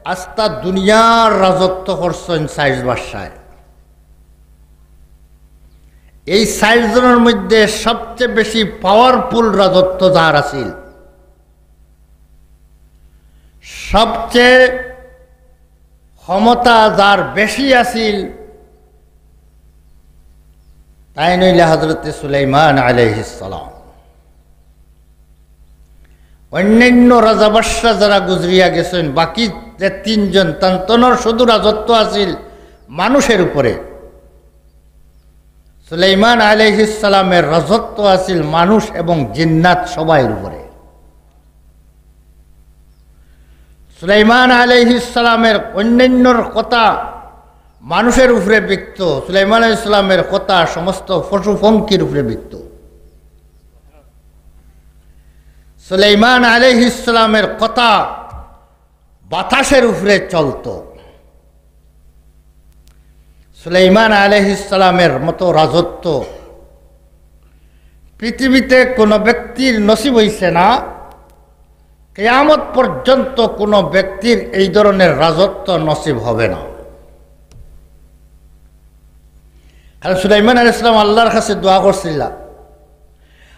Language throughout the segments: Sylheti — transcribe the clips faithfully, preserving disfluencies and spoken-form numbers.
আস্তা দুনিয়ার রাজত্ব করছইন চাইর বাদশায়। এই চাইর জনর মধ্যে সবচেয়ে বেশি powerful রাজত্ব যার আছিল, সবচেয়ে ক্ষমতা যার বেশি আছিল, তাইন অইলা হযরতে সুলাইমান আলাইহিস সালাম। অন্যান্য রাজা বাদশা যারা গুজরিয়া গেছইন, বাকি যে তিনজন, তান তনর শুধু রাজত্ব আছিল মানুষের উপরে। সুলাইমান আলাইহিস সালামের রাজত্ব আছিল মানুষ এবং জিন্নাত সবাইর উপরে। সুলাইমান আলাইহিস সালামের অন্যান্যর কথা মানুষের উপরে বিকত, সুলাইমান আলাইহিস সালামের কথা সমস্ত পশু পঙ্খির উপরে বিকত। সুলাইমান আলাইহিস সালামের কথা বাতাসের উপরে চলতো। সুলাইমান আলাইহিস সালামের মতো রাজত্ব পৃথিবীতে কোনো ব্যক্তির নসিব হইছে না, কিয়ামত পর্যন্ত কোনো ব্যক্তির এই ধরনের রাজত্ব নসিব হবে না। কারণ সুলাইমান আলাইহিস সালাম আল্লাহর কাছে দোয়া করছিলা,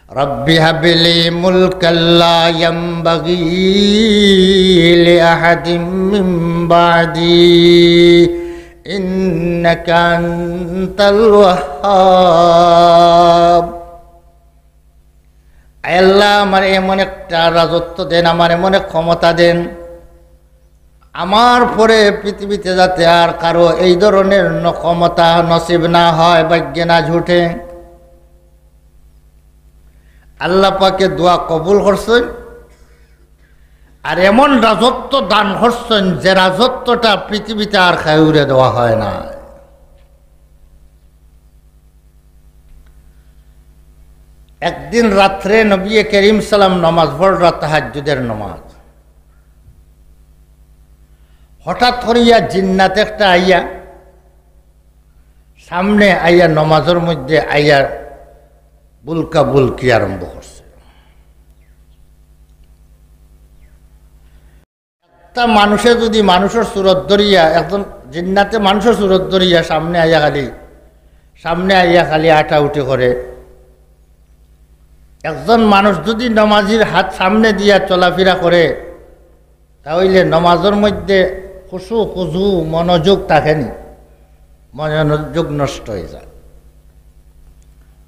"রব্বি হাবলি মুলকান লা ইয়ানবাগি লিআহাদিম মিন বাদি, ইন্নাকা আনতাল ওয়াহ্হাব।" আয় আল্লাহ, আমার এমন একটা রাজত্ব দেন, আমার এমন এক ক্ষমতা দেন, আমার পরে পৃথিবীতে যাতে আর কারো এই ধরনের ন-, ক্ষমতা নসিব না হয়, ভাগ্যে না জুটে। আল্লাহ পাকে দোয়া কবুল করছইন, আর এমন রাজত্ব দান করছইন যে রাজত্বটা পৃথিবীতে আর কেউরে দেওয়া হয় না। একদিন রাত্রে নবী করিম সালাম নামাজ পড়রা, তাহাজ্জুদের নামাজ। হঠাৎ করিয়া জিন্নাত একটা আইয়া, সামনে আইয়া, নামাজর মধ্যে আইয়া বুলকা বুলকি আরম্ভ করছে। একটা মানুষে যদি মানুষর সুরত ধরিয়া, একজন জিন্নাতে মানুষর সুরত ধরিয়া সামনে আইয়া খালি, সামনে আইয়া খালি আটাউটি করে, একজন মানুষ যদি নমাজির হাত সামনে দিয়া চলাফিরা করে, তাহলে নমাজর মধ্যে খুশু, খুজু, মনোযোগ থাকে নি, মনোযোগ নষ্ট হয়ে যায়।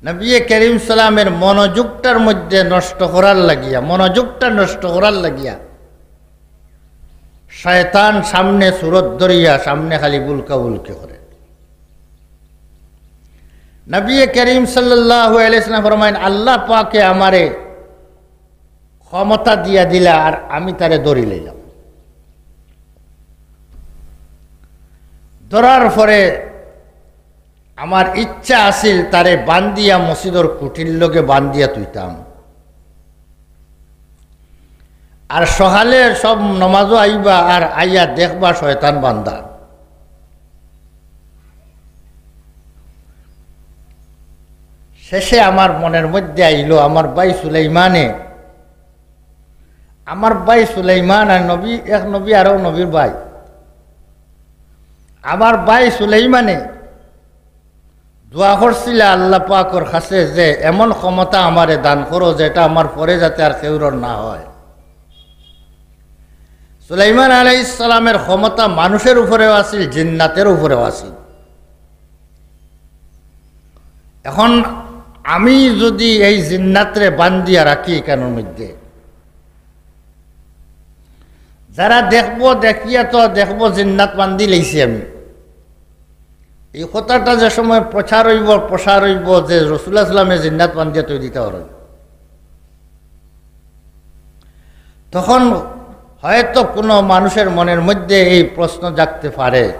নবী করিম সালামের মনোযোগটার মধ্যে নষ্ট করার লাগিয়া, মনোযোগটা নষ্ট করার লাগিয়া শয়তান সামনে সুরত ধরিয়া সামনে খালি বুলকা বুলকি করে। নবী করিম সাল্লাল্লাহু আলাইহি ওয়াসাল্লাম ফরমাইন, "আল্লাহ পাকে আমারে ক্ষমতা দিয়া দিলা, আর আমি তারে ধরি লইলাম।" ধরার পরে আমার ইচ্ছা আছিল তারে বান্দিয়া মসজিদর কুটির লগে বান্দিয়া তুইতাম। আর সকালে সব নমাজও আইবা আর আইয়া দেখবা শয়তান বান্দা। শেষে আমার মনের মধ্যে আইলো, আমার ভাই সুলাইমানে, আমার ভাই সুলাইমান আর নবী, এক নবী আরো নবীর ভাই, আমার ভাই সুলাইমানে দোয়া করছিলা আল্লাহ পাকর কাছে যে এমন ক্ষমতা আমারে দান করো যেটা আমার পরে যাতে আর কেউরর না হয়। সুলাইমান আলাইহিস সালামের ক্ষমতা মানুষের উপরেও আছিল, জিন্নাতের উপরেও আছিল। এখন আমি যদি এই জিন্নাতরে বান্দিয়া রাখি এখানোর মধ্যে, যারা দেখবো, দেখিয়া তো দেখবো জিন্নাত বান্দি লইছি আমি। এই কথাটা যে সময় প্রচার হইব, প্রসার হইব যে রসুল্লাহ সাল্লামে জিন্নাত বান্দিয়া তৈরি দিতে পারেন, তখন হয়তো কোনো মানুষের মনের মধ্যে এই প্রশ্ন জাগতে পারে,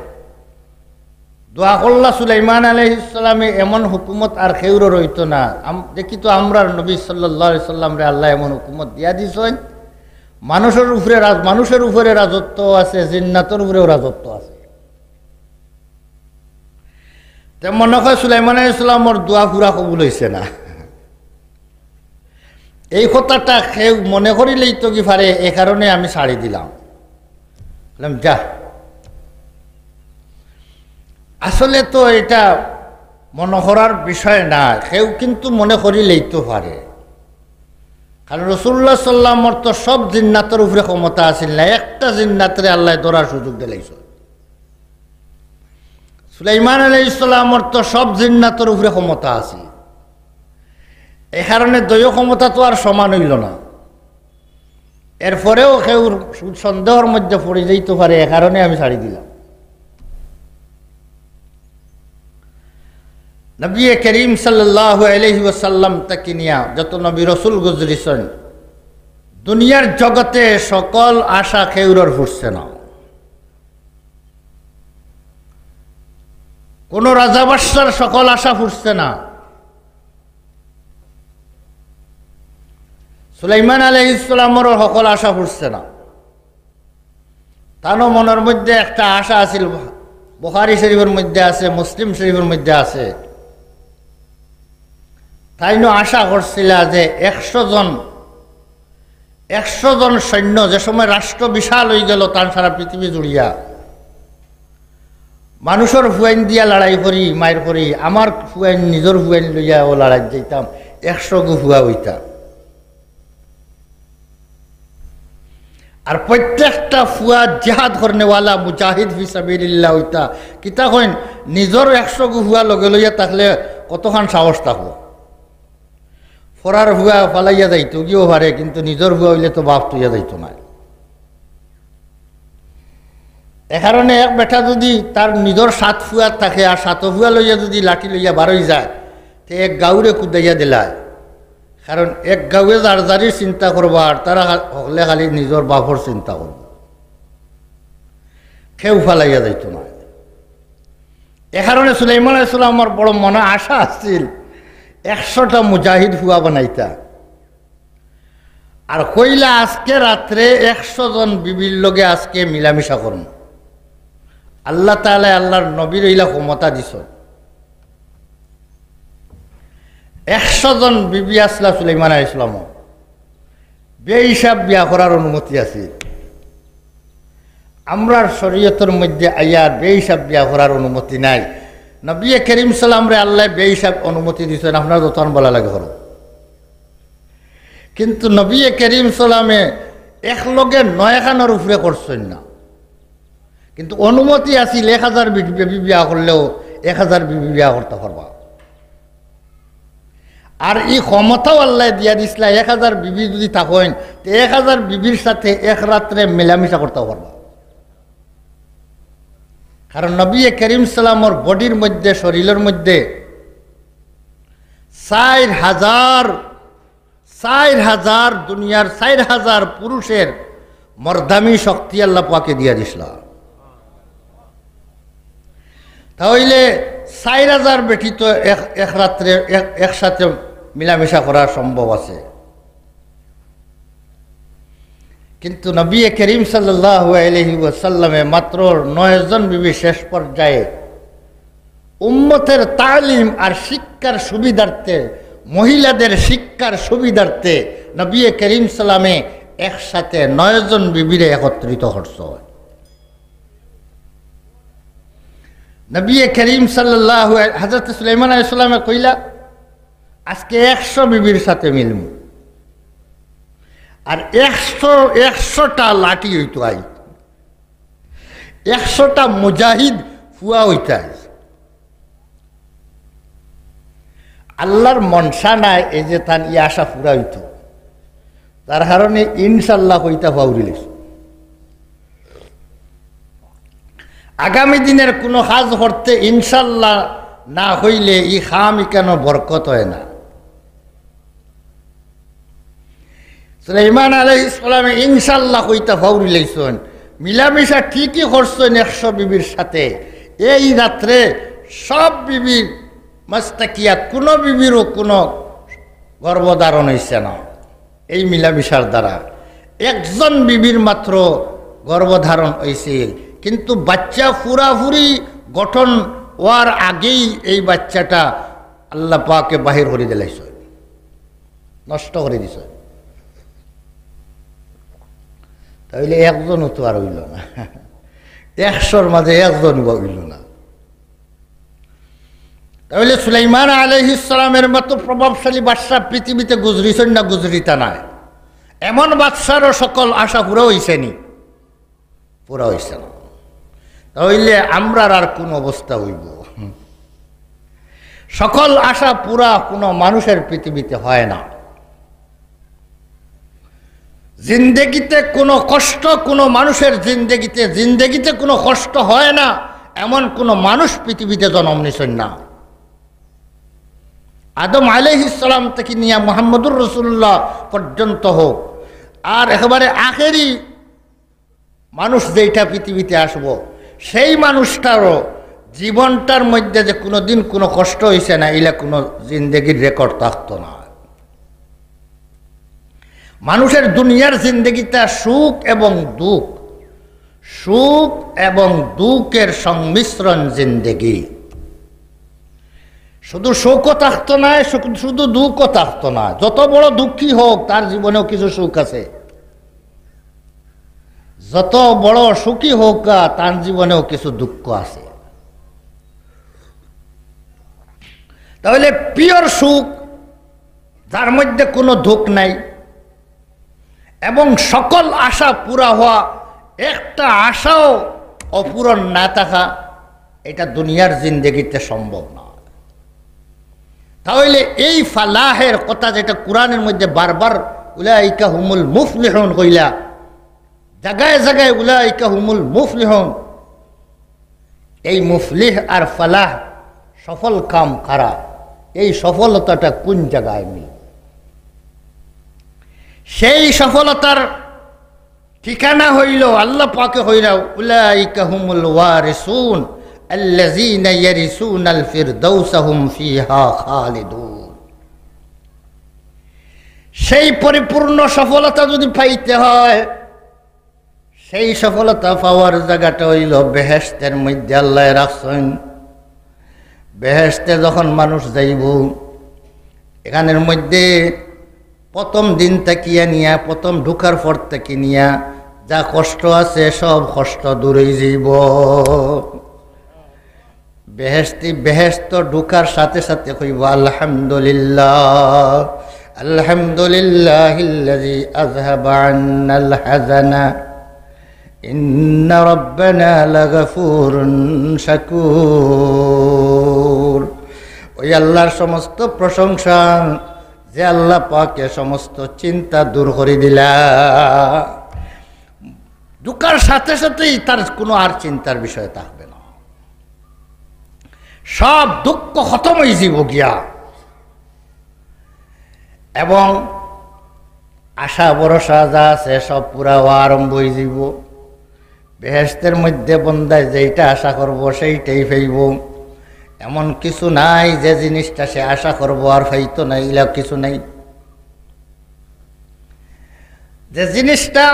দোয়া করলা সুলাইমান আলাইহিস সালামে, এমন হুকুমত আর কেউরর রইতো না। আম-, দেখি তো আমরার নবী সাল্লাল্লাহু আলাইহি সাল্লামরে আল্লাহ এমন হুকুমত দিয়া দিছইন, মানুষের উপরে রাজ-, মানুষের উপরে রাজত্ব আছে, জিন্নাতর উপরেও রাজত্ব আছে। তে মনে হয় সুলাইমান আলাইহিস সালামর দোয়া পুরা কবুল হইছে না। এই কথাটা কেউ মনে করিলেই তো কি পারে, এ কারণে আমি ছাড়ি দিলাম। বললাম, "যা।" আসলে তো এটা মনে করার বিষয় না, কেউ কিন্তু মনে করি লইতে পারে। কারণ রাসূলুল্লাহ সাল্লামর তো সব জিন্নাতর উপরে ক্ষমতা আছিল না, একটা জিন্নাতরে আল্লায় ধরার সুযোগ দিলাইছইন। সুলাইমান আলাইহিস সালামর তো সব জিন্নাতর উপরে ক্ষমতা আছে, এই কারণে দুইও ক্ষমতা তো আর সমান অইল না। এরপরেও কেউ সন্দেহর মধ্যে পড়ি যাইতে পারে, এ কারণে আমি ছাড়ি দিলাম। নবী করিম সাল্লাল্লাহু আলাইহি ওয়াসাল্লাম থাকি নিয়া যত নবী রসুল গুজরিছইন, দুনিয়ার জগতে সকল আশা কেউরর ফুরছে না। কোনো রাজা বাদশার সকল আশা ফুরছে না। সুলাইমান আলাইহিস সালামরও সকল আশা ফুরছে না। তানও মনর মধ্যে একটা আশা আছিল, বুখারী শরীফর মধ্যে আছে, মুসলিম শরীফর মধ্যে আছে। তাইনও আশা করছিলা যে একশো জন, একশো জন সৈন্য, যে সময় রাষ্ট্র বিশাল অইগেল, তান সারা পৃথিবী জুড়িয়া, মানুষর ফুয়াইন দিয়া লড়াই করি, মাইর করি, আমার ফুয়াইন, নিজর ফুয়াইন লইয়া ও লড়াইত যাইতাম, একশো গু ফুয়া অইতা। আর প্রত্যেকটা ফুয়া জিহাদ করনেওয়ালা মুজাহিদ ফি সাবিলিল্লাহ অইতা। কিতা কইন, নিজর একশো গু ফুয়া লগে লইয়া থাকলে কতখান সাহস থাকবো? ফরার ফুয়া ফালাইয়া যাইতো গিও পারে, কিন্তু নিজর ফুয়া অইলে তো বাপ থইয়া যাইতো নায়। এ কারণে এক বেটা যদি তার নিজর সাত ফুয়া থাকে আর সাত ফুয়া লইয়া যদি লাঠি লইয়া বারই যায়, তে এক গাউরে কুদাইয়া দিলায়। কারণ এক গাউয়ে যার যারির চিন্তা করবা, আর তারা হকলে খালি নিজর বাপর চিন্তা করবা। কেউ ফালাইয়া যাইতো নায়। এ কারণে সুলাইমান আলাইহিস সালামর বড় মনে আশা আছিল একশোটা মুজাহিদ ফুয়া বানাইতা। আর কইলা, "আজকে রাত্রে একশো জন বিবির লগে আজকে মিলামিশা করমু।" আল্লাহ তাআলায় আল্লাহর নবীর অইলা ক্ষমতা দিছইন। একশো জন বিবি আছলা সুলাইমান আলাইহিস সালামর। বেহিসাব বিয়া করার অনুমতি আছে। আমরার শরীয়তর মধ্যে আইয়ার বেহিসাব বিয়া করার অনুমতি নাই। নবী করিম সাল্লাল্লাহু আলাইহি ওয়াসাল্লামরে আল্লায় বেহিসাব অনুমতি দিছইন, আপনার যতখান ভালা লাগে করো। কিন্তু নবী করিম সাল্লাল্লাহু আলাইহি ওয়াসাল্লামে একলগে নয়খানর উপরে করছইন না। কিন্তু অনুমতি আছিল, এক হাজার বি-, বিবি বিয়া করলেও এক হাজার বিবি বিয়া করতা পারবা। আর ই ক্ষমতাও আল্লায় দিয়া দিছলা, এক হাজার বিবি যদি থাকইন, তে এক হাজার বিবির সাথে এক রাত্রে মিলামিশা করতা পারবা। কারণ নবী করিম সাল্লাল্লাহু আলাইহি ওয়াসাল্লামর বডির মধ্যে, শরীরর মধ্যে চাইর হাজার চাইর হাজার, দুনিয়ার চাইর হাজার পুরুষের মর্দানি শক্তি আল্লাহ পাকে দিয়া দিছলা। তা অইলে চাইর হাজার বেটি তো এক, এক রাত্রে এক, একসাথে মিলামিশা করা সম্ভব আছে। কিন্তু নবী করিম সাল্লাল্লাহু আলাইহি ওয়াসাল্লামে মাত্র নয় জন বিবি শেষ পর্যায়ে উম্মতের তালিম আর শিক্ষার সুবিধার্থে, মহিলাদের শিক্ষার সুবিধার্থে নবী করিম সাল্লাল্লাহু আলাইহি ওয়াসাল্লামে একসাথে নয় জন বিবিরে একত্রিত করছইন। নবী করিম সাল্লাল্লাহু আলাইহি, হযরত সুলাইমান আলাইহিস সালামে কইলা, "আজকে একশো বিবির সাথে মিলমু।" আর একশো, একশোটা লাঠি অইতো আইজ। একশোটা মুজাহিদ ফুয়া অইতো আইজ। আল্লাহর মনশা নাই এই যে তান ই আশা পুরা অইতো। তার কারণে ইনশাআল্লাহ কইতা পাউরিলিছইন। আগামী দিনের কুনু কাজ করতে ইনশাআল্লাহ না কইলে ই কাম ইকানো বরকত অয় না। সুলাইমান আলাইহিস সালামে ইনশাআল্লাহ কইতা পাউরিলিছইন। মিলামিশা ঠিকই করছইন একশো বিবির সাথে। এই রাত্রে সব বিবির মাঝ থাকিয়া কুনু বিবিরও কুনু গর্ভধারণ অইছে না। এই মিলামিশার দ্বারা একজন বিবির মাত্র গর্ভধারণ অইছিল, কিন্তু বাচ্চা পুরাপুরি গঠন অওয়ার আগেই এই বাচ্চাটা আল্লাহ পাকে বাহির করি দিলাইছইন, নষ্ট করি দিছইন। তাইলে একজনও তো আর অইল না। একশোর মাঝে একজন বা অইল না। তাহলে সুলাইমান আলাইহিস সালামের মতো প্রভাবশালী বাদশা পৃথিবীতে গুজরিছইন না গুজরিতা নায়? এমন বাদশারও সকল আশা পুরা অইছে নি? পুরা অইছে না। তাহলে আমরার আর কোন অবস্থা অইব? সকল আশা পুরা কোনো মানুষের পৃথিবীতে হয় না। জিন্দেগিতে কোনো কষ্ট, কোনো মানুষের জিন্দেগিতে, জিন্দেগিতে কোনো কষ্ট হয় না, এমন কোনো মানুষ পৃথিবীতে জন্ম নিছইন না। আদম আলাইহিস সালাম থেকে নিয়া মুহাম্মদুর রাসূলুল্লাহ পর্যন্ত হোক, আর একেবারে আখেরি মানুষ যেইটা পৃথিবীতে আসবো, সেই মানুষটারও জীবনটার মধ্যে যে কোনোদিন কোনো কষ্ট হইছে না, ইলা কোনো জিন্দেগির রেকর্ড থাকতো না। মানুষের দুনিয়ার জিন্দেগিটা সুখ এবং দুঃখ, সুখ এবং দুঃখের সংমিশ্রণ জিন্দেগি। শুধু সুখও থাকতো না, শুধু দুঃখও থাকতো না। যত বড় দুঃখী হোক, তার জীবনেও কিছু সুখ আছে। যত বড় সুখী হোক, তার জীবনেও কিছু দুঃখ আছে। তাহলে পিওর সুখ, যার মধ্যে কোনো দুঃখ নাই এবং সকল আশা পুরা হওয়া, একটা আশাও অপূরণ না থাকা, এটা দুনিয়ার জিন্দেগিতে সম্ভব না। তাহলে এই ফালাহের কথা, যেটা কোরআনের মধ্যে বারবার "উলাইকা হুমুল মুফলিহুন" কইলা, জাগায় জাগায় "উলাইকা হুমুল মুফলিহুন", এই মুফলিহ আর ফালাহ, সফল কাম কারা, এই সফলতাটা কোন জাগায় মিলবে? সেই সফলতার ঠিকানা হইল, আল্লাহ পাকে কইরা, "উলাইকা হুমুল ওয়ারিসুন আল্লাযীনা ইয়ারিসুনাল ফিরদাউসা হুম ফিহা খালিদুন।" সেই পরিপূর্ণ সফলতা যদি পাইতে হয়, সেই সফলতা পাওয়ার জাগাটা হইল বেহেশতের মধ্যে আল্লাহ রাখছইন। বেহেশতে যখন মানুষ যাইব, এখানের মধ্যে প্রথম দিন থাকিয়া নিয়া, প্রথম ঢুকার পর থাকি নিয়া যা কষ্ট আছে, সব কষ্ট দূর অই যাইব। বেহেশতি বেহেশত ঢুকার সাথে সাথে কইব, "আলহামদুলিল্লাহ, আলহামদুলিল্লাহিল্লাযী আযহাবা আন্নাল হাযানা, ইন্না রাব্বানা লাগাফুরুন শাকুর।" ওই আল্লাহর সমস্ত প্রশংসা, যে আল্লাহ পাকে সমস্ত চিন্তা দূর করি দিলা। ঢুকার সাথে সাথেই তার কোনো আর চিন্তার বিষয় থাকবে না, সব দুঃখ খতম হয়ে যাব গিয়া, এবং আশা ভরসা যা আছে সব পুরা হওয়া আরম্ভ হয়ে যাব। বেহেশতের মধ্যে বন্দায় যেইটা আশা করব, সেইটাই পাইব। এমন কিছু নাই যে জিনিসটা সে আশা করব আর পাইতো না, ইলা কিছু নাই। যে জিনিসটা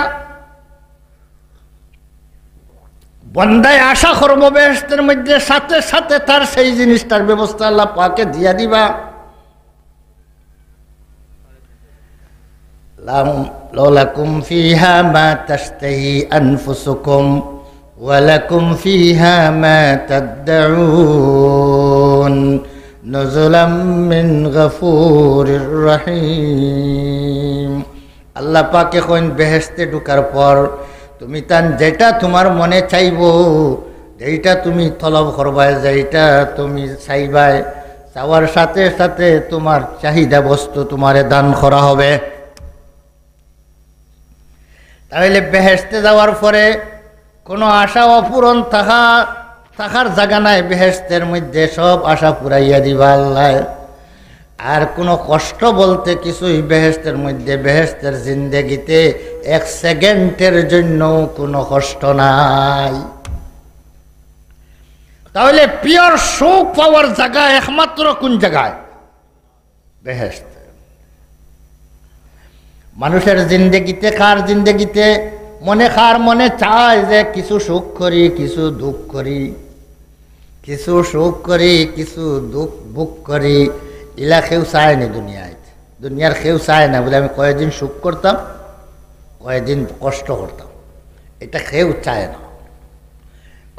বন্দায় আশা করব বেহেশতের মধ্যে, সাথে সাথে তার সেই জিনিসটার ব্যবস্থা আল্লাহ পাকে দিয়া দিবা। লাহুম, লাকুম ফিহা মা তাশতাহি আনফুসুকুম ওয়া লাকুম ফিহা মা তাদদাউন, নুজুলাম মিন গাফুরির রহিম। আল্লাহ পাকে কইন, বেহেশতে ঢুকার পর তুমি তান যেটা তোমার মনে চাইবো, যেটা তুমি তলব করবায়, যেটা তুমি চাইবায়, চাওয়ার সাথে সাথে তোমার চাহিদা বস্তু তোমারে দান করা হবে। তাহলে বেহেশতে যাওয়ার পরে কোনো আশা অপূরণ থাকা, থাকার জায়গা নাই। বেহেশতের মধ্যে সব আশা পুরাইয়া দিবা আল্লাহ। আর কোনো কষ্ট বলতে কিছুই বেহেশতের মধ্যে, বেহেশতের জিন্দেগিতে এক সেকেন্ডের জন্য কোনো কষ্ট নাই। তাহলে পিওর সুখ পাওয়ার জায়গা একমাত্র কোন জায়গায়? বেহেশত। মানুষের জিন্দেগিতে, কার জিন্দেগিতে মনে, কার মনে চায় যে কিছু সুখ করি, কিছু দুঃখ করি, কিছু সুখ করি, কিছু দুঃখ ভোগ করি? ইলা কেউ চায় না দুনিয়াত। দুনিয়ার কেউ চায় না বলে আমি কয়দিন সুখ করতাম, কয়দিন কষ্ট করতাম, এটা কেউ চায় না।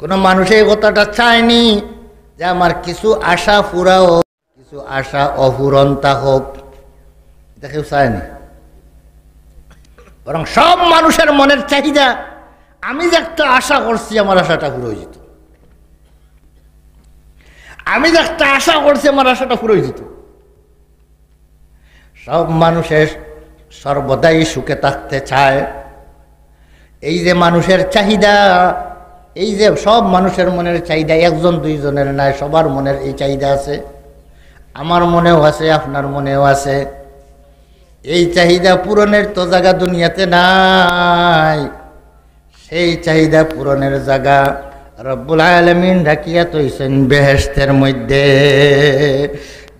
কোনো মানুষে এই কথাটা চায়নি যে আমার কিছু আশা পুরা হোক, কিছু আশা অপূরণ থাকুক। এটা কেউ চায়নি। বরং সব মানুষের মনের চাহিদা, আমি যে একটা আশা করছি, আমার আশাটা পুরা অইযিত। আমি যে একটা আশা করছি, আমার আশাটা পুরা অইযিত। সব মানুষের সর্বদাই সুখে থাকতে চায়। এই যে মানুষের চাহিদা, এই যে সব মানুষের মনের চাহিদা, একজন দুইজনের নায়, সবার মনের এই চাহিদা আছে। আমার মনেও আছে, আপনার মনেও আছে। এই চাহিদা পূরণের তো জায়গা দুনিয়াতে নাই। সেই চাহিদা পূরণের জায়গা রব্বুল আলামিন রাখিয়া থইছেন বেহেশতের মধ্যে।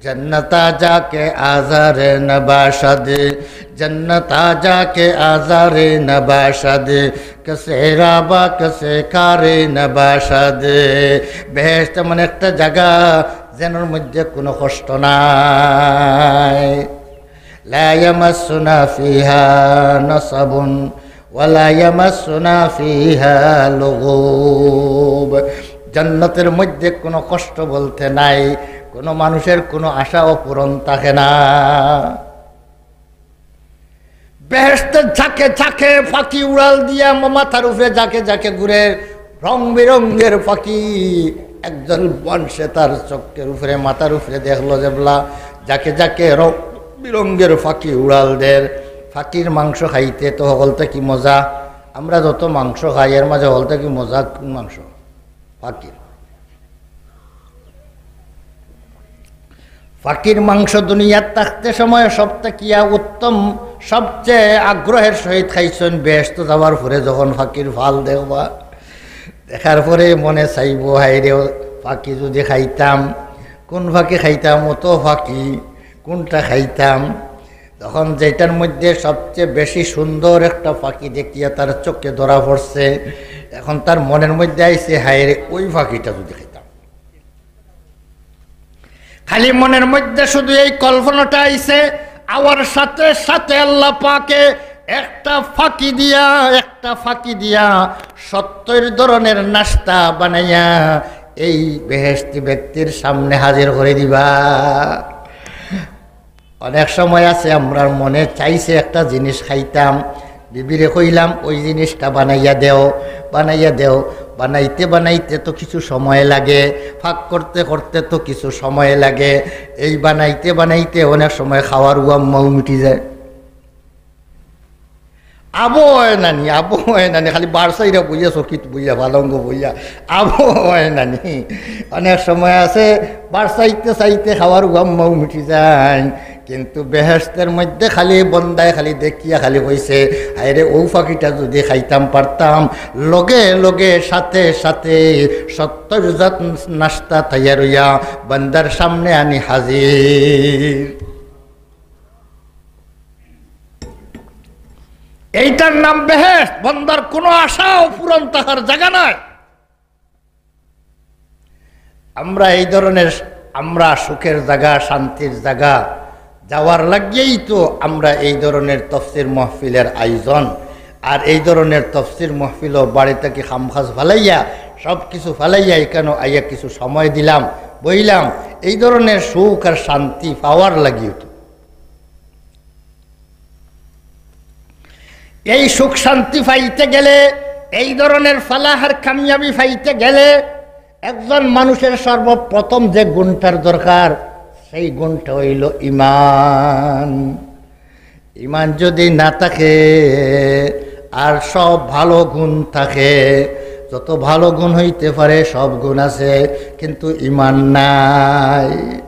জন্নতা যাকে আজারে নবাসদ, জন্নতা যাকে আজারে নবাসদ, কসে রাবা কসে কারে নবাসদ। বেহেশত এমন একটা জায়গা, যেনর মধ্যে কোনো কষ্ট নাই। লা ইয়ামাসসুনা ফিহা নাসাবুন ওয়া লা ইয়ামাসসুনা ফিহা লুগুব। জান্নাতের মধ্যে কোনো কষ্ট বলতে নাই, কোনো মানুষের কোনো আশা অপূরণ থাকে না। বেহেশতের ঝাঁকে ঝাঁকে পাখি উড়াল দিয়া মা-, মাথার উপরে ঝাঁকে ঝাঁকে ঘুরে, রং বেরঙের পাখি। একজন মানুষে তার চোখের উপরে, মাথার উপরে দেখলো যে বলা ঝাঁকে ঝাঁকে রং বেরঙের পাখি উড়াল দের। পাখির মাংস খাইতে তো হকল থাকি মজা। আমরা যত মাংস খাই, এর মাঝে হকল থাকি মজা কোন মাংস? পাখির। পাখির মাংস দুনিয়াত থাকতে সময় সব থাকিয়া উত্তম, সবচেয়ে আগ্রহের সহিত খাইছইন। বেহেশত যাওয়ার পরে যখন পাখির ফাল দেখবা, দেখার পরে মনে চাইবো, "হায় রে, পাখি যদি খাইতাম, কোন পাখি খাইতাম, অত পাখি, কোনটা খাইতাম?" তখন যেটার মধ্যে সবচেয়ে বেশি সুন্দর একটা পাখি দেখিয়া তার চোখে ধরা পড়ছে, এখন তার মনের মধ্যে আইছে, "হায় রে, ওই পাখিটা যদি খাইতাম।" খালি মনের মধ্যে শুধু এই কল্পনাটা আইছে, আওয়ার সাথে সাথে আল্লাহ পাকে একটা পাখি দিয়া, একটা পাখি দিয়া সত্তর ধরনের নাস্তা বানাইয়া এই বেহেশতি ব্যক্তির সামনে হাজির করে দিবা। অনেক সময় আছে, আমরার মনে চাইছে একটা জিনিস খাইতাম, বিবিরে কইলাম, "ওই জিনিসটা বানাইয়া দেও, বানাইয়া দেও।" বানাইতে বানাইতে তো কিছু সময় লাগে, ফাঁক করতে করতে তো কিছু সময় লাগে। এই বানাইতে বানাইতে অনেক সময় খাওয়ার উয়াম্মাও মিটি যায়। আবো হয় নানি, আবো হয় নানি, খালি বারসাইরা বইয়া, চকিত বইয়া, পালঙ্গ বইয়া, আবো হয় নানি। অনেক সময় আছে, বারসাইতে চাইতে খাওয়ার উয়াম্মাও মিটি যায়। কিন্তু বেহেশতের মধ্যে খালি বন্দায় খালি দেখিয়া খালি কইছে, "হায় রে, ও পাখিটা যদি খাইতাম পারতাম।" লগে লগে সাথে সাথে সত্তর জাত নাস্তা তৈয়ার হইয়া বন্দার সামনে আনি হাজির। এইটার নাম বেহেশত। বন্দার কোনো আশাও পূরণ থাকার জায়গা নাই। আমরা এই ধরনের, আমরা সুখের জায়গা, শান্তির জায়গা যাওয়ার লাগিয়েই তো আমরা এই ধরনের তফসির মাহফিলের আয়োজন। আর এই ধরনের তফসির মাহফিলও বাড়ি থাকি কামকাজ ফালাইয়া, সব কিছু ফালাইয়া এখানে আইয়া কিছু সময় দিলাম, বইলাম, এই ধরনের সুখ আর শান্তি পাওয়ার লাগিয়েই তো। এই সুখ শান্তি পাইতে গেলে, এই ধরনের ফালাহ আর কামিয়াবি পাইতে গেলে একজন মানুষের সর্বপ্রথম যে গুণটার দরকার, সেই গুণটা হইল ইমান। ইমান যদি না থাকে, আর সব ভালো গুণ থাকে, যত ভালো গুণ হইতে পারে, সব গুণ আছে, কিন্তু ইমান নাই।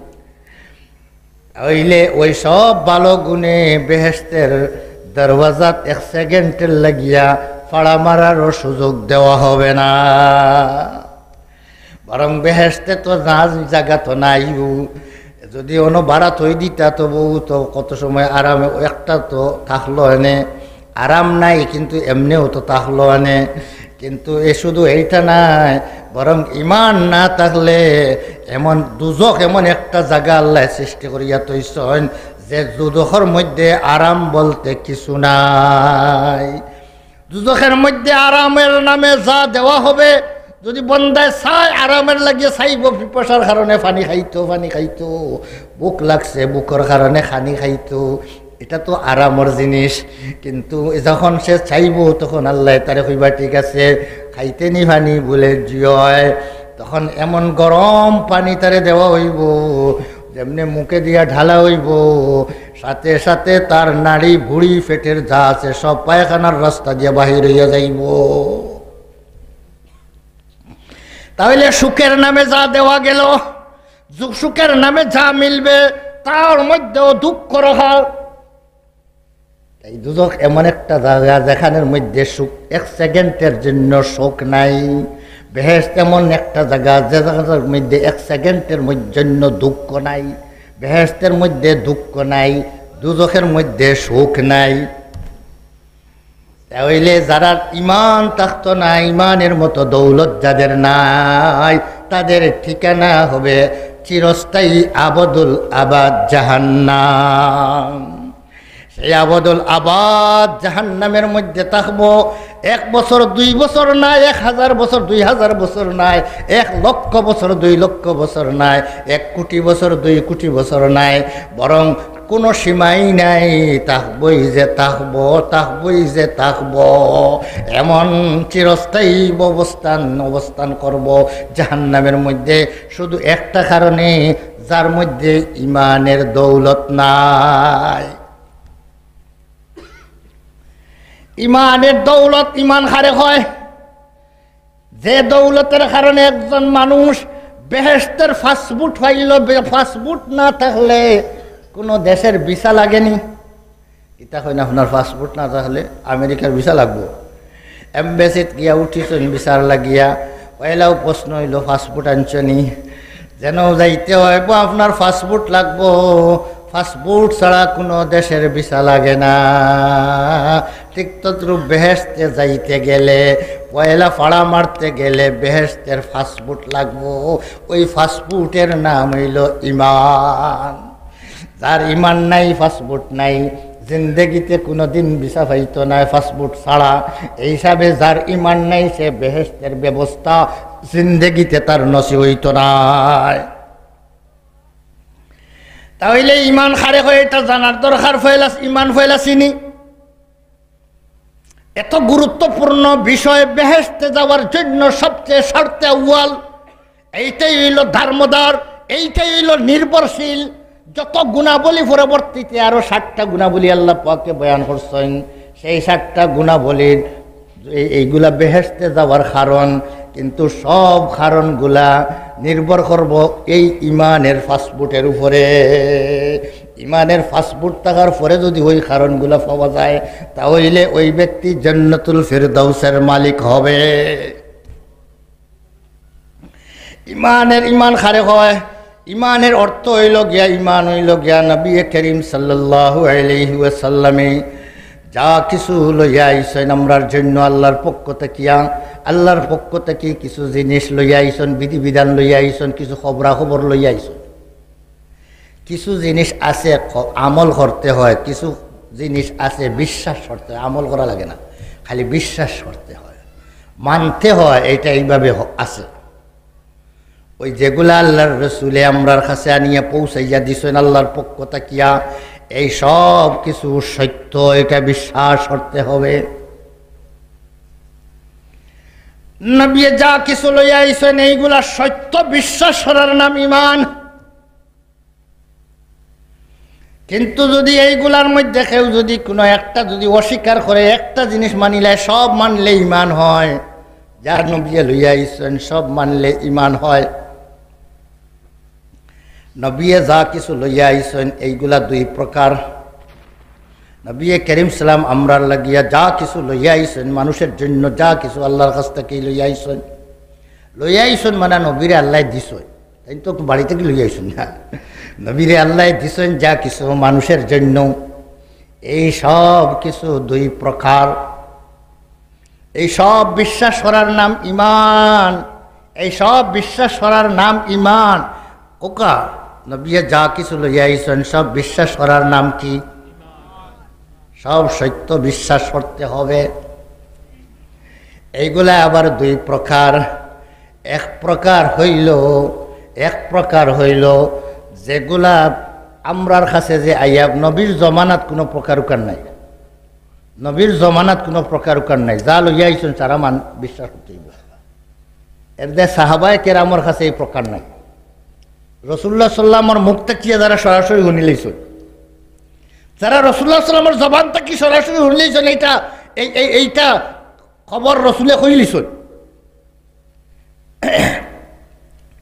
হইলে ওই সব ভালো গুণে বেহেশতের দরওয়াজাত এক সেকেন্ডের লাগিয়া ফাড়া মারারও সুযোগ দেওয়া হবে না। বরং বেহেশতে তো জাহাজ জায়গা তো নাই, যদি অনো ভাড়া থই দিতা তো বউ তো কত সময় আরামে একটা তো থাকলো এনে, আরাম নাই কিন্তু এমনেও তো থাকলো এনে। কিন্তু এ শুধু এইটা নাই, বরং ইমান না থাকলে এমন দুজখ, এমন একটা জায়গা আল্লাহ সৃষ্টি করিয়া থইছইন যে দুজখর মধ্যে আরাম বলতে কিছু নাই। দুজখের মধ্যে আরামের নামে যা দেওয়া হবে, যদি বন্দায় চায়, আরামের লাগিয়া চাইবো, পিপাসার কারণে পানি খাইতো, পানি খাইতো, ভুক লাগছে, ভুকর কারণে পানি খাইতো, ইটা তো আরামর জিনিস। কিন্তু যখন সে চাইবো, তখন আল্লায় তারে কইবা, "ঠিক আছে, খাইতে নি পানি?" বলে, "জি অয়।" তখন এমন গরম পানি তারে দেওয়া অইবো, যেমনে মুখে দিয়া ঢালা অইবো, সাথে সাথে তার নাড়ি, ভুড়ি, পেটের যা আছে, সব পায়খানার রাস্তা দিয়া বাহির অইয়া যাইবো। তাইলে সুখের নামে যা দেওয়া গেল, জু-, সুখের নামে যা মিলবে, তার মধ্যেও দুঃখ রাখা। এই দুজখ এমন একটা জাগা, যেখানের মধ্যে সুখ, এক সেকেন্ডের জন্য শোক নাই। বেহেশত এমন একটা জাগা, যে জাগার মধ্যে এক সেকেন্ডের মধ্য-, জন্য দুঃখ নাই। বেহেশতের মধ্যে দুঃখ নাই, দুজখের মধ্যে শোক নাই। তাইলে যারার ইমান থাকতো না, ইমানের মতো দৌলত যাদের নাই, তাদের ঠিকানা হবে চিরস্থায়ী আবদুল আবাদ জাহান্নাম। সেই আবদুল আবাদ জাহান্নামের মধ্যে থাকবো। এক বছর, দুই বছর নায়, এক হাজার বছর, দুই হাজার বছর নায়, এক লক্ষ বছর, দুই লক্ষ বছর নায়, এক কোটি বছর, দুই কোটি বছর নায়, বরং কোনো সীমাই নাই, থাকবই যে থাকবো, থাকবই যে থাকবো। এমন চিরস্থায়ী অবস্থান, অবস্থান করব জাহান্নামের মধ্যে, শুধু একটা কারণে, যার মধ্যে ইমানের দৌলত নাই। ইমানের দৌলত, ইমান কারে কয়? যে দৌলতের কারণে একজন মানুষ বেহেশতের পাসপোর্ট পাইল, বে-, পাসপোর্ট না থাকলে কোনো দেশের ভিসা লাগেনি। ইতা কইন, আপনার পাসপোর্ট না থাকলে আমেরিকার ভিসা লাগবো। এমবেসিত গিয়া উঠিছইন ভিসার লাগিয়া, পয়লাউ প্রশ্ন অইল, পাসপোর্ট আনছনি? যেন যাইতে অইবো আপনার পাসপোর্ট লাগবো, পাসপোর্ট ছাড়া কোনো দেশের ভিসা লাগে না। ঠিক তদ্রূপ বেহেশতে যাইতে গেলে, পয়লা ফাড়া মারতে গেলে বেহেশতের পাসপোর্ট লাগবো। ওই পাসপোর্টের নাম অইল ইমান। যার ইমান নাই, পাসপোর্ট নাই, জিন্দেগিতে কোনোদিন ভিসা পাইতো নায় পাসপোর্ট ছাড়া। এই হিসাবে যার ইমান নাই, সে বেহেশতের ব্যবস্থা জিন্দেগিতে তার নসিব অইতো নায়। তাইলে ইমান কারে কয়, এটা জানার দরকার। পয়লা ইমান, পয়লা চিনি। এত গুরুত্বপূর্ণ বিষয়, বেহেশতে যাওয়ার জন্য সবচেয়ে শর্তে আউয়াল, এইটাই অইল দারমদার, এইটাই অইল নির্ভরশীল। যত গুণাবলী পরবর্তীতে আরো সাতটা গুণাবলী আল্লাহ পাকে বয়ান করছইন, সেই সাতটা গুণাবলীর এই, এইগুলা বেহেশতে যাওয়ার কারণ, কিন্তু সব কারণগুলা নির্ভর করব এই ইমানের পাসপোর্টের উপরে। ইমানের পাসপোর্ট থাকার পরে যদি ওই কারণগুলা পাওয়া যায়, তাহলে ওই ব্যক্তি জান্নাতুল ফেরদাউসের মালিক হবে। ইমানের, ইমান কারে কয়? ইমানের অর্থ অইল গিয়া, ইমান অইল গিয়া নবী করিম সাল্লাল্লাহু আলাইহি ওয়াসাল্লামে যা কিছু লইয়া আইছইন আমরার জন্য আল্লাহর পক্ষ থাকিয়া, আল্লাহর পক্ষ থাকি কিছু জিনিস লইয়া আইছইন, বিধিবিধান লইয়া আইছইন, কিছু খবরাখবর লইয়া আইছইন। কিছু জিনিস আছে ক-, আমল করতে হয়, কিছু জিনিস আছে বিশ্বাস করতে হয়, আমল করা লাগে না, খালি বিশ্বাস করতে হয়, মানতে হয়, এইটা এইভাবে হ-, আছে। ওই যেগুলা আল্লাহর রসুলে আমরার কাছে আনিয়া পৌঁছাইয়া দিছইন আল্লাহর পক্ষ থাকিয়া, এই সব কিছু সত্য, এটা বিশ্বাস করতে হবে। নবী যা কিছু লইয়া আইছইন, এইগুলা সত্য বিশ্বাস করার নাম ইমান। কিন্তু যদি এইগুলার মধ্যে কেউ যদি কোনো একটা যদি অস্বীকার করে, একটা জিনিস মানিলে সব মানলে ইমান হয়, যা নবীয়ে লইয়া আইছইন সব মানলে ইমান হয়। নবীয়ে যা কিছু লইয়া আইছইন এইগুলা দুই প্রকার। নবীয়ে করিম সাল্লাম আমরার লাগিয়া যা কিছু লইয়া আইছইন, মানুষের জন্য যা কিছু আল্লাহর কাছ থাকি লইয়া আইছইন, লইয়া আইছইন মানে নবীরে আল্লায় দিছইন, তাইন তো বাড়ি থাকি লইয়া আইছইন না। নবীরে আল্লায় দিছইন যা কিছু মানুষের জন্য, এই সব কিছু দুই প্রকার। এই সব বিশ্বাস করার নাম ইমান, এই সব বিশ্বাস করার নাম ইমান। ওকা নবীয়ে যা কিছু লইয়া আইছইন সব বিশ্বাস করার নাম কি? সব সত্য বিশ্বাস করতে হবে। এইগুলা আবার দুই প্রকার। এক প্রকার হইল, এক প্রকার হইল যেগুলা আমরার কাছে যে আইয়া নবীর জমানাত কোনো প্রকার উকার নাই, নবীর জমানাত কোনো প্রকার উকার নাই, যা লইয়া আইছইন সারা মান বিশ্বাস করতে হইব। এর যে সাহাবায়ে কেরামর কাছে এই প্রকার নাই। রসুল্লাহ সাল্লামর মুখ থাকিয়া যারা সরাসরি হুনিলাইছইন, যারা রসুল্লাহ সাল্লামর জবান থাকি সরাসরি হুনিলাইছইন, এইটা, এই, এই, এইটা খবর রসুলে কইলিছইন।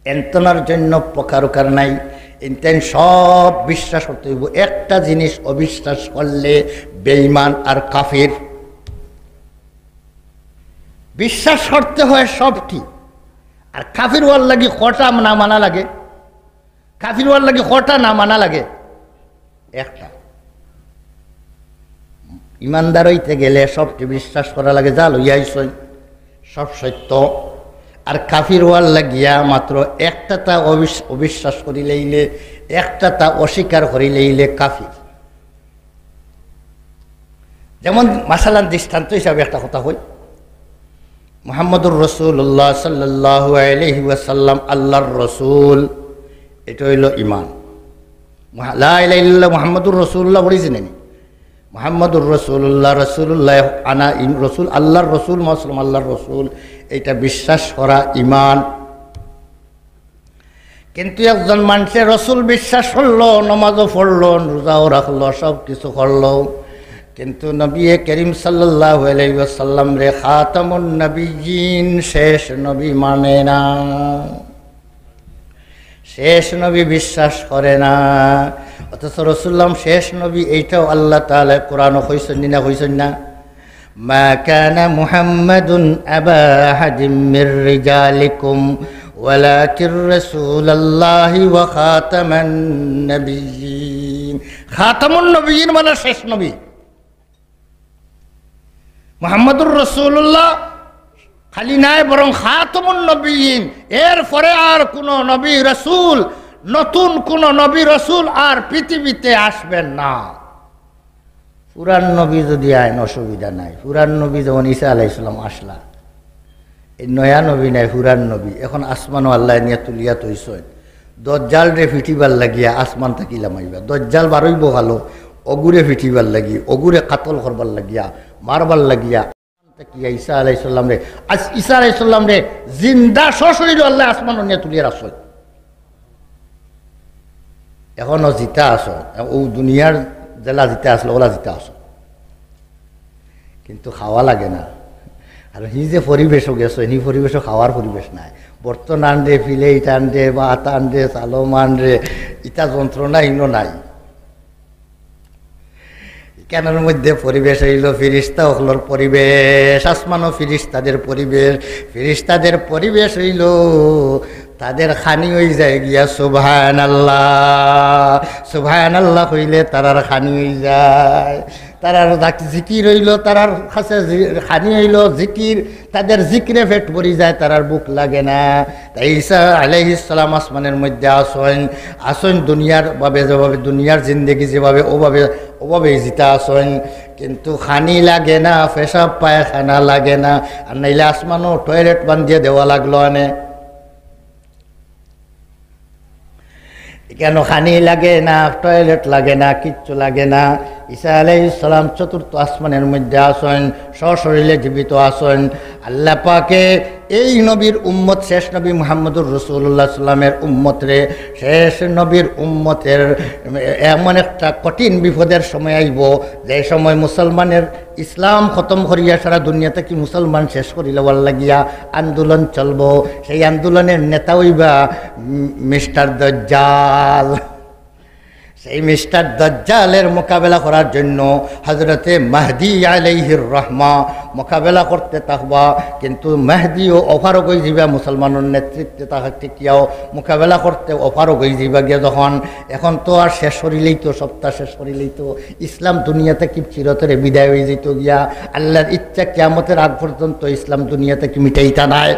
এন্তনার জন্য প্রকার উকার নাই। ইনতেন সব বিশ্বাস করতে হইব। একটা জিনিস অবিশ্বাস করলে বেঈমান আর কাফির। বিশ্বাস করতে হয় সবটি। আর কাফির হওয়ার লাগি কটা না মানা লাগে? কাফির হওয়ার লাগি কটা না মানা লাগে? একটা। ইমানদার হইতে গেলে সবটি বিশ্বাস করা লাগে, যা লইয়া আইছইন সব সত্য। আর কাফির হওয়ার লাগিয়া মাত্র একটা তা অবিশ-, অবিশ্বাস করিলাইলে, একটা তা অস্বীকার করিলাইলে কাফির। যেমন মাসালান দৃষ্টান্ত হিসাবে একটা কথা কই, মুহাম্মদুর রাসূলুল্লাহ সাল্লাল্লাহু আলাইহি ওয়াসাল্লাম আল্লাহর রসুল, এটা হইল ইমান। মুহা-, লা ইলাহা ইল্লাল্লাহ মুহাম্মদুর রাসূলুল্লাহ পড়ছি নি? মুহাম্মদুর রাসূলুল্লাহ, রাসূলুল্লাহ আনা ইম-, রসুল, আল্লাহর রসুল, মুসলিম আল্লাহর রসুল, এটা বিশ্বাস করা ইমান। কিন্তু একজন মানুষে রসুল বিশ্বাস করলো, নমাজও পড়লো, রোজাও রাখলো, সব কিছু করলো, কিন্তু নবী করিম সাল্লাল্লাহু আলাইহি ওয়াসাল্লাম রে খাতামুন নবিয়্যিন, শেষ নবী মানে না, শেষ নবী বিশ্বাস করে না। অথচ রসুল্লাম শেষ নবী, এইটাও আল্লাহ তাআলা কোরআনও কইছইন না, কইছইন না? ما كان محمد أبا أحد من رجالكم ولكن رسول الله وخاتم النبيين। খাতামুন নবিয়্যিন মানে শেষ নবী। মুহাম্মদুর রাসূলুল্লাহ খালি নায়, বরং খাতামুন নবিয়্যিন। এর পরে আর কোনো নবী রাসূল, নতুন কোনো নবী রাসূল আর পৃথিবীতে আসবেন না। পুরান নবী যদি আইন, অসুবিধা নাই। পুরান নবী যেমন ঈসা আলাইহিস সালাম আসলা, এই নয়া নবী নাই, পুরান নবী। এখন আসমানও আল্লাহ নিয়া তুলিয়া থইছইন। দজ্জালরে ফিটিবার লাগিয়া আসমান থাকি লামাইবা। দজ্জাল বারইবো কালো, অগুরে ফিটিবার লাগি, অগুরে কাতল করবার লাগিয়া, মারবার লাগিয়া। কি ঈসা আলাইহিস সালামরে, আজ ঈসা আলাইহিস সালামরে জিন্দা সশরীরে আল্লাহ আসমানও নিয়া তুলিয়া রাখছইন। এখনো জিতা আছইন, ও দুনিয়ার যেলা জিতা আছলা, ওলা জিতা আছইন, কিন্তু খাওয়া লাগে না। আর হি যে পরিবেশও গেছইন, হি পরিবেশও খাওয়ার পরিবেশ নাই। বর্তন আনরে, প্লেট আনরে, ভাত আনরে, চালম আনরে, ইতা যন্ত্রণা ইনো নাই। ইখানর মধ্যে পরিবেশ অইল ফিরিস্তা অকলর পরিবেশ, আসমানও ফিরিস্তাদের পরিবেশ। ফিরিস্তাদের পরিবেশ অইল, তাদের খানি অইযায় গিয়া সুবহানাল্লাহ। সুবহানাল্লাহ কইলে তারার খানি অইযায়। তারার জাক-, জিকির অইল, তারার কাছে জি-, খানি অইল জিকির। তাদের জিকিরে পেট ভরি যায়, তারার ভুক লাগে না। তাই ঈসা আলাইহিস সালাম আসমানর মধ্যে আছইন, আছইন দুনিয়ার ভাবে যেভাবে, দুনিয়ার জিন্দেগি যেভাবে, ওভাবে, ওভাবেই জিতা আছইন। কিন্তু খানি লাগে না, পেশাব পায়খানা লাগে না। আর নাইলে আসমানও টয়লেট বান্ধিয়া দেওয়া লাগলো অনে। ইখানো খানি লাগে না, টয়লেট লাগে না, কিচ্ছু লাগে না। ঈসা আলাইহিস সালাম চতুর্থ আসমানর মধ্যে আছইন, সশরীরে জীবিত আছইন। আল্লাহ পাকে এই নবীর উম্মত, শেষ নবী মুহাম্মদুর রাসূলুল্লাহ সাল্লামের উম্মতরে, শেষ নবীর উম্মতের এমন একটা কঠিন বিপদের সময় আইব, যে সময় মুসলমানের ইসলাম খতম করিয়া সারা দুনিয়া থাকি মুসলমান শেষ করিলাওয়ার লাগিয়া আন্দোলন চলবো। সেই আন্দোলনের নেতা অইবা, উম, মিস্টার দজ্জাল। সেই মিস্টার দজ্জালের মোকাবেলা করার জন্য হযরতে মাহদি আলাইহির রহমা মোকাবেলা করতে থাকবা, কিন্তু মাহদিও অপারগ অইযিবা মুসলমানর নেতৃত্বে থাকা টিকিয়াও মোকাবেলা করতে অপারগ অইযিবা গিয়া যখন, এখন তো আর শেষ করিলাইতো, সবটা শেষ করিলাইতো, ইসলাম দুনিয়া থাকি চিরতরে বিদায় অইযিতো গিয়া, আল্লাহর ইচ্ছা কিয়ামতের আগ পর্যন্ত ইসলাম দুনিয়া থাকি মিটাইতা নায়।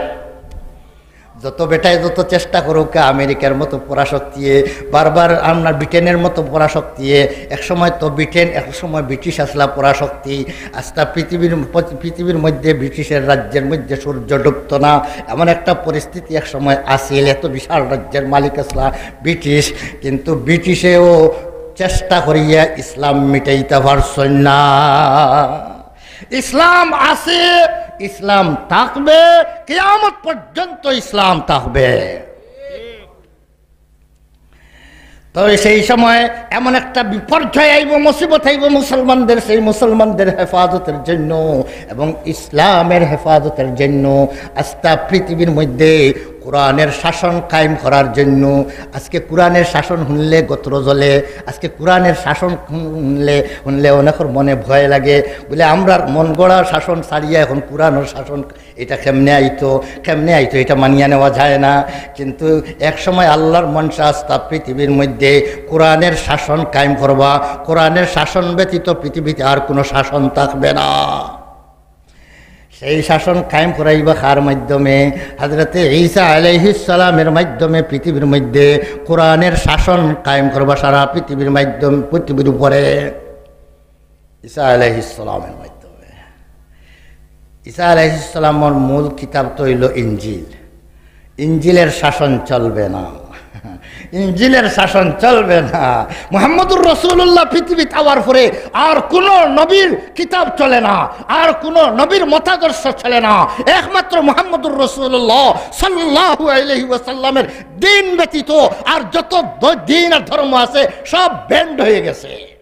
যত বেটায় যত চেষ্টা করুক, আমেরিকার মতো পরাশক্তিয়ে, বারবার আপনার ব্রিটেনের মতো পরাশক্তিয়ে, এক সময় তো ব্রিটেন, এক সময় ব্রিটিশ আসলা পরাশক্তি, আস্তা পৃথিবীর, পৃথিবীর মধ্যে ব্রিটিশের রাজ্যের মধ্যে সূর্য ডুবতো না, এমন একটা পরিস্থিতি এক সময় আছিল। এত বিশাল রাজ্যের মালিক আসলা ব্রিটিশ, কিন্তু ব্রিটিশেও চেষ্টা করিয়া ইসলাম মিটাইতা পারছইন না। ইসলাম আছে, ইসলাম থাকবে, কিয়ামত পর্যন্ত ইসলাম থাকবে। তো সেই সময় এমন একটা বিপর্যয় আইব, মুসিবত আইব মুসলমানদের, সেই মুসলমানদের হেফাজতের জন্য এবং ইসলামের হেফাজতের জন্য আস্তা পৃথিবীর মধ্যে কোরআনের শাসন কায়েম করার জন্য। আজকে কোরআনের শাসন শুনলে গোত্র জ্বলে, আজকে কোরআনের শাসন শুনলে, শুনলে অনেকের মনে ভয় লাগে, বলে, "আমরার মন গড়া শাসন ছাড়িয়া এখন কোরআনের শাসন, এটা কেমনে আইতো, কেমনে আইতো, এটা মানিয়া নেওয়া যায় না।" কিন্তু এক সময় আল্লাহর মনশা আস্তা পৃথিবীর মধ্যে কোরআনের শাসন কায়েম করবা, কোরআনের শাসন ব্যতীত পৃথিবীতে আর কোনো শাসন থাকবে না। সেই শাসন কায়েম করাইবা কার মাধ্যমে? হযরতে ঈসা আলাইহিস সালামের মাধ্যমে পৃথিবীর মধ্যে কোরআনের শাসন কায়েম করবা সারা পৃথিবীর মাধ্যমে, পৃথিবীর উপরে। ঈসা আলাইহিস সালামের মাধ্যমে। ঈসা আলাইহিস সালামের মূল কিতাব তো হইল ইঞ্জিল। ইঞ্জিলের শাসন চলবে না, ইঞ্জিলের শাসন চলবে না। মুহাম্মদুর রাসূলুল্লাহ পৃথিবীত আওয়ার পরে আর কোনো নবীর কিতাব চলে না, আর কোনো নবীর মতাদর্শ চলে না। একমাত্র মুহাম্মদুর রাসূলুল্লাহ সাল্লাল্লাহু আলাইহি ওয়াসাল্লামের দিন ব্যতীত আর যত দ-, দিন আর ধর্ম আছে, সব ব্যান্ড হয়ে গেছে।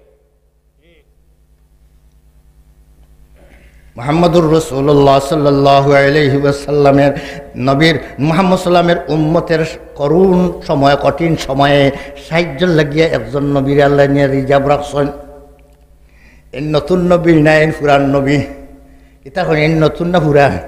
মুহাম্মদুর রাসূলুল্লাহ সাল্লাল্লাহু আলাইহি ওয়াসাল্লামের, নবীর, মুহাম্মদ সাল্লামের উম্মতের করুণ সময়, কঠিন সময়ে সাহায্য লাগিয়া একজন নবীর আল্লাহ নিয়ে রিজার্ভ রাখছেন। এই নতুন নবী না, এই পুরান নবী? এটা এখন এই নতুন না পুরান?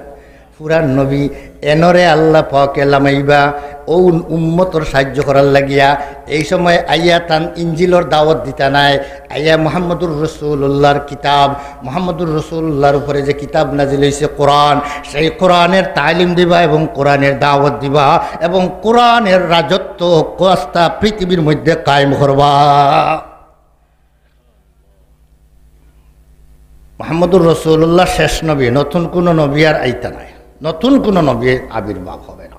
পুরান নবী। এনরে আল্লাহ পাকে লামাইবা ও উম্মতর সাহায্য করার লাগিয়া। এই সময় আইয়া তান ইঞ্জিলর দাওয়াত দিতা নায়, আইয়া মুহাম্মদুর রাসূলুল্লাহর কিতাব, মুহাম্মদুর রাসূলুল্লাহর উপরে যে কিতাব নাজিল হইছে কোরআন, সেই কোরআনের তালিম দিবা এবং কোরআনের দাওয়াত দিবা এবং কোরআনের রাজত্ব আস্তা পৃথিবীর মধ্যে কায়েম করবা। মুহাম্মদুর রাসূলুল্লাহ শেষ নবী, নতুন কোনো নবী আর আইতা নাই, নতুন কোনো নবী আবির্ভাব হবে না।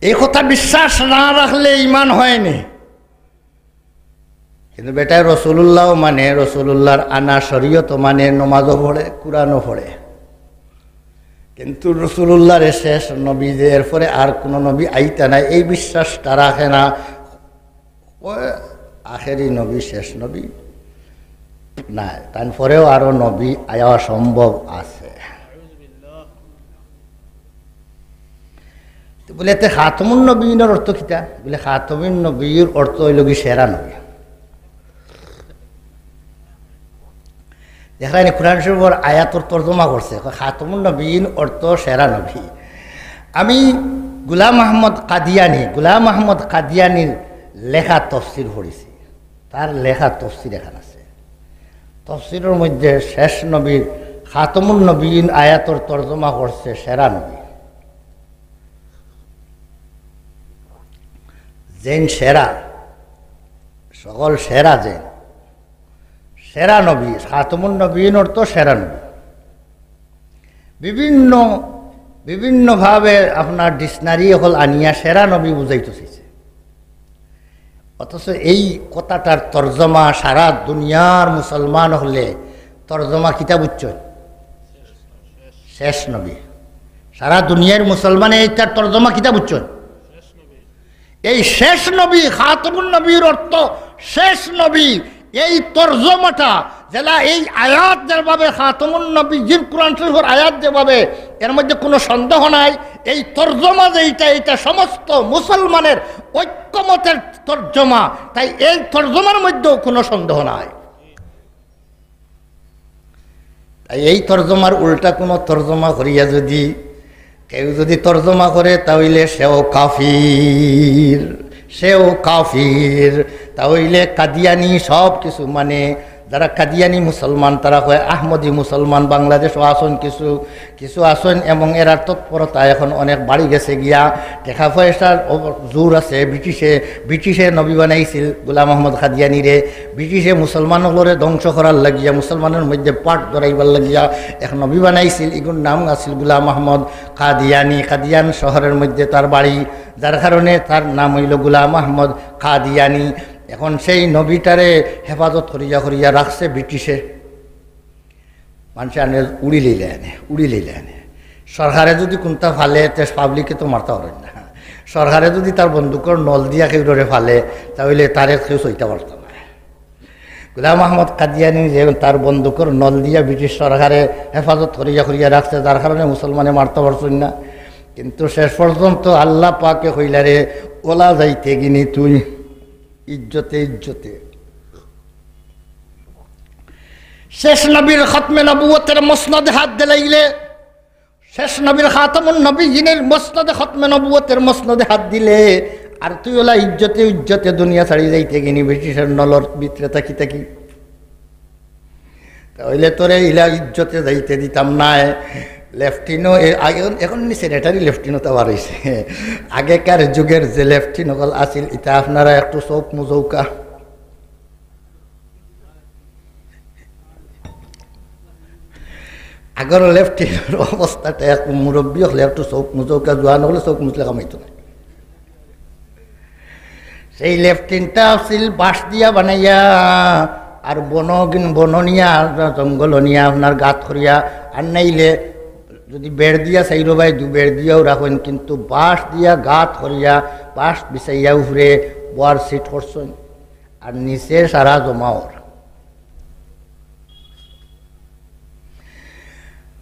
এই কথা বিশ্বাস না রাখলে ঈমান হয়নি। কিন্তু বেটায় রাসূলুল্লাহও মানে, রাসূলুল্লাহর আনা শরীয়তও মানে, নমাজও পড়ে, কোরআনও পড়ে, কিন্তু রাসূলুল্লাহরে শেষ নবী, যে এরপরে আর কোনো নবী আইতা নাই, এই বিশ্বাসটা রাখে না। ও আখেরি নবী, শেষ নবী নাই, তার পরেও আরো নবী আয়া সম্ভব আছে। তো বলে, "তে খাতমুন নবীনের অর্থ কিতা?" বলে, "খাতমুন নবীর অর্থ হইল কি সেরা নবী।" দেখলেন, কোরআন শরীফর আয়াতর তর্জমা করছে, কয়, "খাতমুন নবীন অর্থ সেরা নবী।" আমি গোলাম আহমদ কাদিয়ানি, গোলাম আহমদ কাদিয়ানির লেখা তফসির পড়ছি, তার লেখা তফসির এখান আছে। তফসিরের মধ্যে শেষ নবীর, খাতমুন নবীন আয়াতর তর্জমা করছে সেরা নবী। যেন সেরা, সকল সেরা যেন, সেরা নবী, খাতমুন নবীন অর্থ সেরা নবী। বিভিন্ন, বিভিন্নভাবে আপনার ডিকশনারি অকল আনিয়া সেরা নবী বুঝাইতো চাইছে। অথচ এই কথাটার তর্জমা সারা দুনিয়ার মুসলমান অকলে তর্জমা কিতা বুঝছইন? শেষ নবী। সারা দুনিয়ার মুসলমানে এইটার তর্জমা কিতা বুঝছইন? এই শেষ নবী, খাতমুন নবীর অর্থ শেষ নবী। এই তর্জমাটা যেলা, এই আয়াত যেভাবে খাতমুন নবীন, কোরআন শরীফর আয়াত যেভাবে, এর মধ্যে কোনো সন্দেহ নাই। এই তর্জমা যে এইটা, এইটা সমস্ত মুসলমানের ঐক্যমতের তর্জমা, তাই এই তর্জমার মধ্যেও কোনো সন্দেহ নাই। তাই এই তর্জমার উল্টা কোনো তর্জমা করিয়া যদি কেউ যদি তর্জমা করে, তা হইলে সেও কাফির, সেও কাফির। তা হইলে কাদিয়ানি সব কিছু মানে, যারা কাদিয়ানি মুসলমান, তারা কয় আহমদি মুসলমান। বাংলাদেশও আছইন কিছু, কিছু আছইন, এবং এরার তৎপরতা এখন অনেক বাড়ি গেছে গিয়া। টেকা পয়সার অব-, জোর আছে। ব্রিটিশে, ব্রিটিশে নবী বানাইছিল গোলাম আহমদ কাদিয়ানিরে। ব্রিটিশে মুসলমান অকলরে ধ্বংস করার লাগিয়া, মুসলমানর মধ্যে পাট ধরাইবার লাগিয়া এক নবী বানাইছিল, ইগুর নাম আছিল গোলাম আহমদ কাদিয়ানি। কাদিয়ান শহরের মধ্যে তার বাড়ি, যার কারণে তার নাম অইল গোলাম আহমদ কাদিয়ানি। এখন সেই নবীটারে হেফাজত করিয়া করিয়া রাখছে ব্রিটিশে। মানষে আনে উড়ি লইলে আনে, উড়ি লইলে আনে। সরকারে যদি কুনটা ফালে, তে পাবলিকে তো মারতা পারইন না। সরকারে যদি তার বন্দুকর নল দিয়া কেউরে ফালে, তা অইলে তারে কেউ ছইতা পারতো না। গোলাম আহমদ কাদিয়ানি যে তার বন্দুকর নল দিয়া ব্রিটিশ সরকারে হেফাজত করিয়া করিয়া রাখছে, যার কারণে মুসলমানে মারতা পারছইন না। কিন্তু শেষ পর্যন্ত আল্লাহ পাকে কইলা, "রে, ওলা যাইতে গিনি তুই ইজ্জতে ইজ্জতে।" শেষ নবীর খতমে নবুয়তের মসনদে হাত দিলাইলে, শেষ নবীর খাতামুন নবীজিনের মসনদে, খতমে নবুয়তের মসনদে হাত দিলে, আর তুই ওলা ইজ্জতে ইজ্জতে দুনিয়া ছাড়ি যাইতে গিনি ব্রিটিশর নলর ভিতরে থাকি থাকি। তা অইলে তোরে ইলা ইজ্জতে যাইতে দিতাম নায়। লেফটিনও এ-, আগে, এখন নি সেক্রেটারি লেফটিনও তো বার অইছে। আগেকার যুগের যে লেফটিন অকল আছিল, ইতা আপনারা একটু চউখ মুজউক্কা। আগর লেফটিনর অবস্থাটা এক মুরব্বি অকলে একটু চউখ মুজউক্কা, জোয়ান অকলে চউখ মুজলে কামাইতো না। সেই লেফটিনটা আছিল বাঁশ দিয়া বানাইয়া, আর বনগিন বননিয়া, জঙ্গল নিয়া আপনার গাত করিয়া, আর নাইলে যদি বেড় দিয়া চাইরো বায় দু বেড় দিয়াও রাখইন, কিন্তু বাঁশ দিয়া গাত করিয়া, বাঁশ বিছাইয়া উপরে বওয়ার সিট করছইন, আর নিচে সারা জমাওর।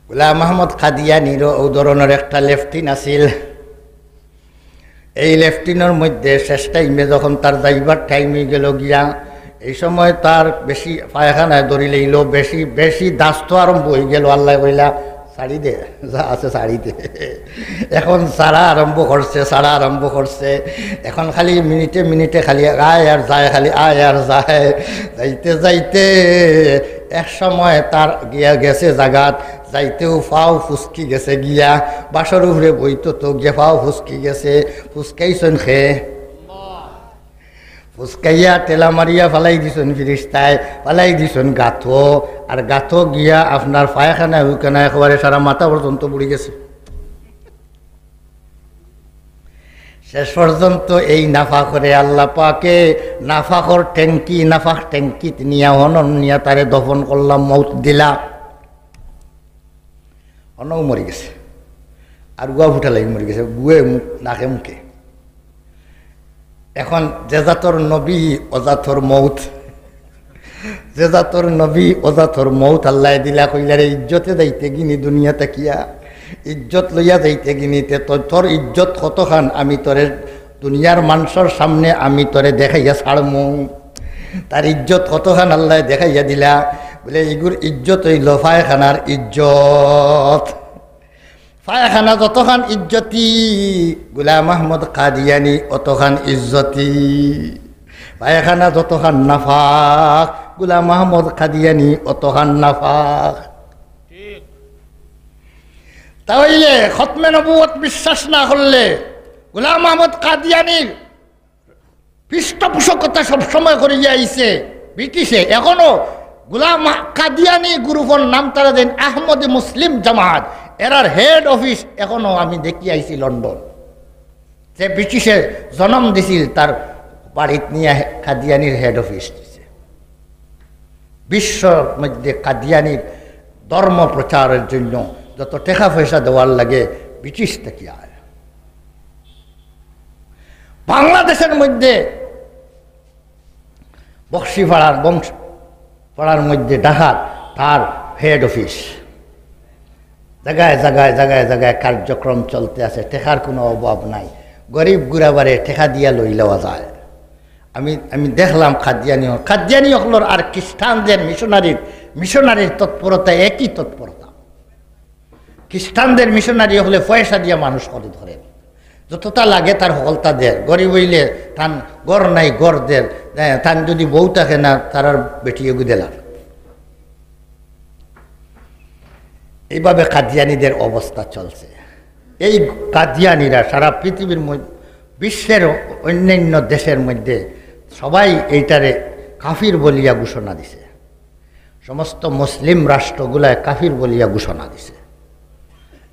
গোলাম আহমদ কাদিয়ানিরও ও ধরনের একটা লেফটিন আছিল। এই লেফটিনর মধ্যে শেষ টাইমে যখন তার যাইবার টাইম অই গেল গিয়া, এই সময় তার বেশি পায়খানায় ধরি লইল, বেশি, বেশি দাস্ত আরম্ভ অই গেল। আল্লায় কইলা, "ছাড়ি দে, যা আছে ছাড়ি দে।" এখন ছাড়া আরম্ভ করছে, ছাড়া আরম্ভ করছে। এখন খালি মিনিটে মিনিটে খালি আয় আর যায়, খালি আয় আর যায়। যাইতে যাইতে এক সময় তার গিয়া গেছে জাগাত, যাইতেউ পাও ফুসকি গেছে গিয়া, বাঁশর উপরে বইতো তো গিয়া পাও ফুসকি গেছে, ফুসকাইছইন খে। ফুসকাইয়া ঠেলা মারিয়া ফালাই দিছইন ফিরিস্তায়, ফালাই দিছইন গাতো, আর গাতো গিয়া আপনার পায়খানা উইখানা একেবারে সারা মাথা পর্যন্ত বুড়ি গেছে। শেষ পর্যন্ত এই নাফাকরে আল্লাহ পাকে নাফাকর ট্যাঙ্কি, নাফাক ট্যাঙ্কিত নিয়া হনন নিয়া তারে দফন করলাম, মউত দিলা। অনও মরি গেছে। আর গুয়া ফুটালাই মরি গেছে, গুয়ে মুখ, নাকে মুখে। এখন যে জাতর নবী, ও জাতর মউত। যে জাতর নবী, ও জাতর মউত আল্লায় দিলা, কইলা, "রে, ইজ্জতে যাইতে গিনি দুনিয়া থাকিয়া, ইজ্জত লইয়া যাইতে গিনি, তে তো-, তোর ইজ্জত কতখান আমি তোরে দুনিয়ার মানষর সামনে আমি তোরে দেখাইয়া ছাড়মু।" তার ইজ্জত কতখান আল্লায় দেখাইয়া দিলা। বলে, "ইগুর ইজ্জত অইল পায়খানার ইজ্জত।" পায়খানা যতখান ইজ্জতি, গোলাম আহমদ কাদিয়ানি অতখান ইজ্জতি। পায়খানা যতখান নাফাক, গোলাম আহমদ কাদিয়ানি অতখান নাফাক। তা অইলে খতমে নবুয়ত বিশ্বাস না করলে গোলাম আহমদ কাদিয়ানির পৃষ্ঠপোষকতা সবসময় করিয়া আইছে ব্রিটিশে। এখনো গোলাম কাদিয়ানি গ্রুপর নাম তারা দেন আহমদে মুসলিম জামাত, এরার হেড অফিস এখনো আমি দেখি আইছি লন্ডন। যে ব্রিটিশে জন্ম দিছিল, তার বাড়িত নিয়া কাদিয়ানির হেড অফিস দিছে। বিশ্বর মধ্যে কাদিয়ানির ধর্ম প্রচারের জন্য যত টেকা পয়সা দেওয়ার লাগে, ব্রিটিশ থাকি আয়। বাংলাদেশের মধ্যে বক্সিপাড়ার, বংশ পাড়ার মধ্যে ঢাকার তার হেড অফিস। জাগায় জাগায়, জাগায় জাগায় কার্যক্রম চলতে আছে, টেকার কোনো অভাব নাই। গরিব গুরাবারে টেকা দিয়া লই লওয়া যায়। আমি, আমি দেখলাম কাদিয়ানি অকল, কাদিয়ানি অকলর আর খ্রিস্টানদের মিশনারির, মিশনারির তৎপরতা একই তৎপরতা। খ্রিস্টানদের মিশনারি অকলে পয়সা দিয়া মানুষ খরিদ করে, যতটা লাগে তার হকলতা দের। গরিব অইলে তান ঘর নাই, ঘর দের, এ, তান যদি বউ থাকে না, তারার বেটিয়ে গুদেলার। এইভাবে কাদিয়ানিদের অবস্থা চলছে। এই কাদিয়ানিরা সারা পৃথিবীর মধ্যে, বিশ্বের অন্যান্য দেশের মধ্যে সবাই এইটারে কাফির বলিয়া ঘোষণা দিছে। সমস্ত মুসলিম রাষ্ট্রগুলায় কাফির বলিয়া ঘোষণা দিছে।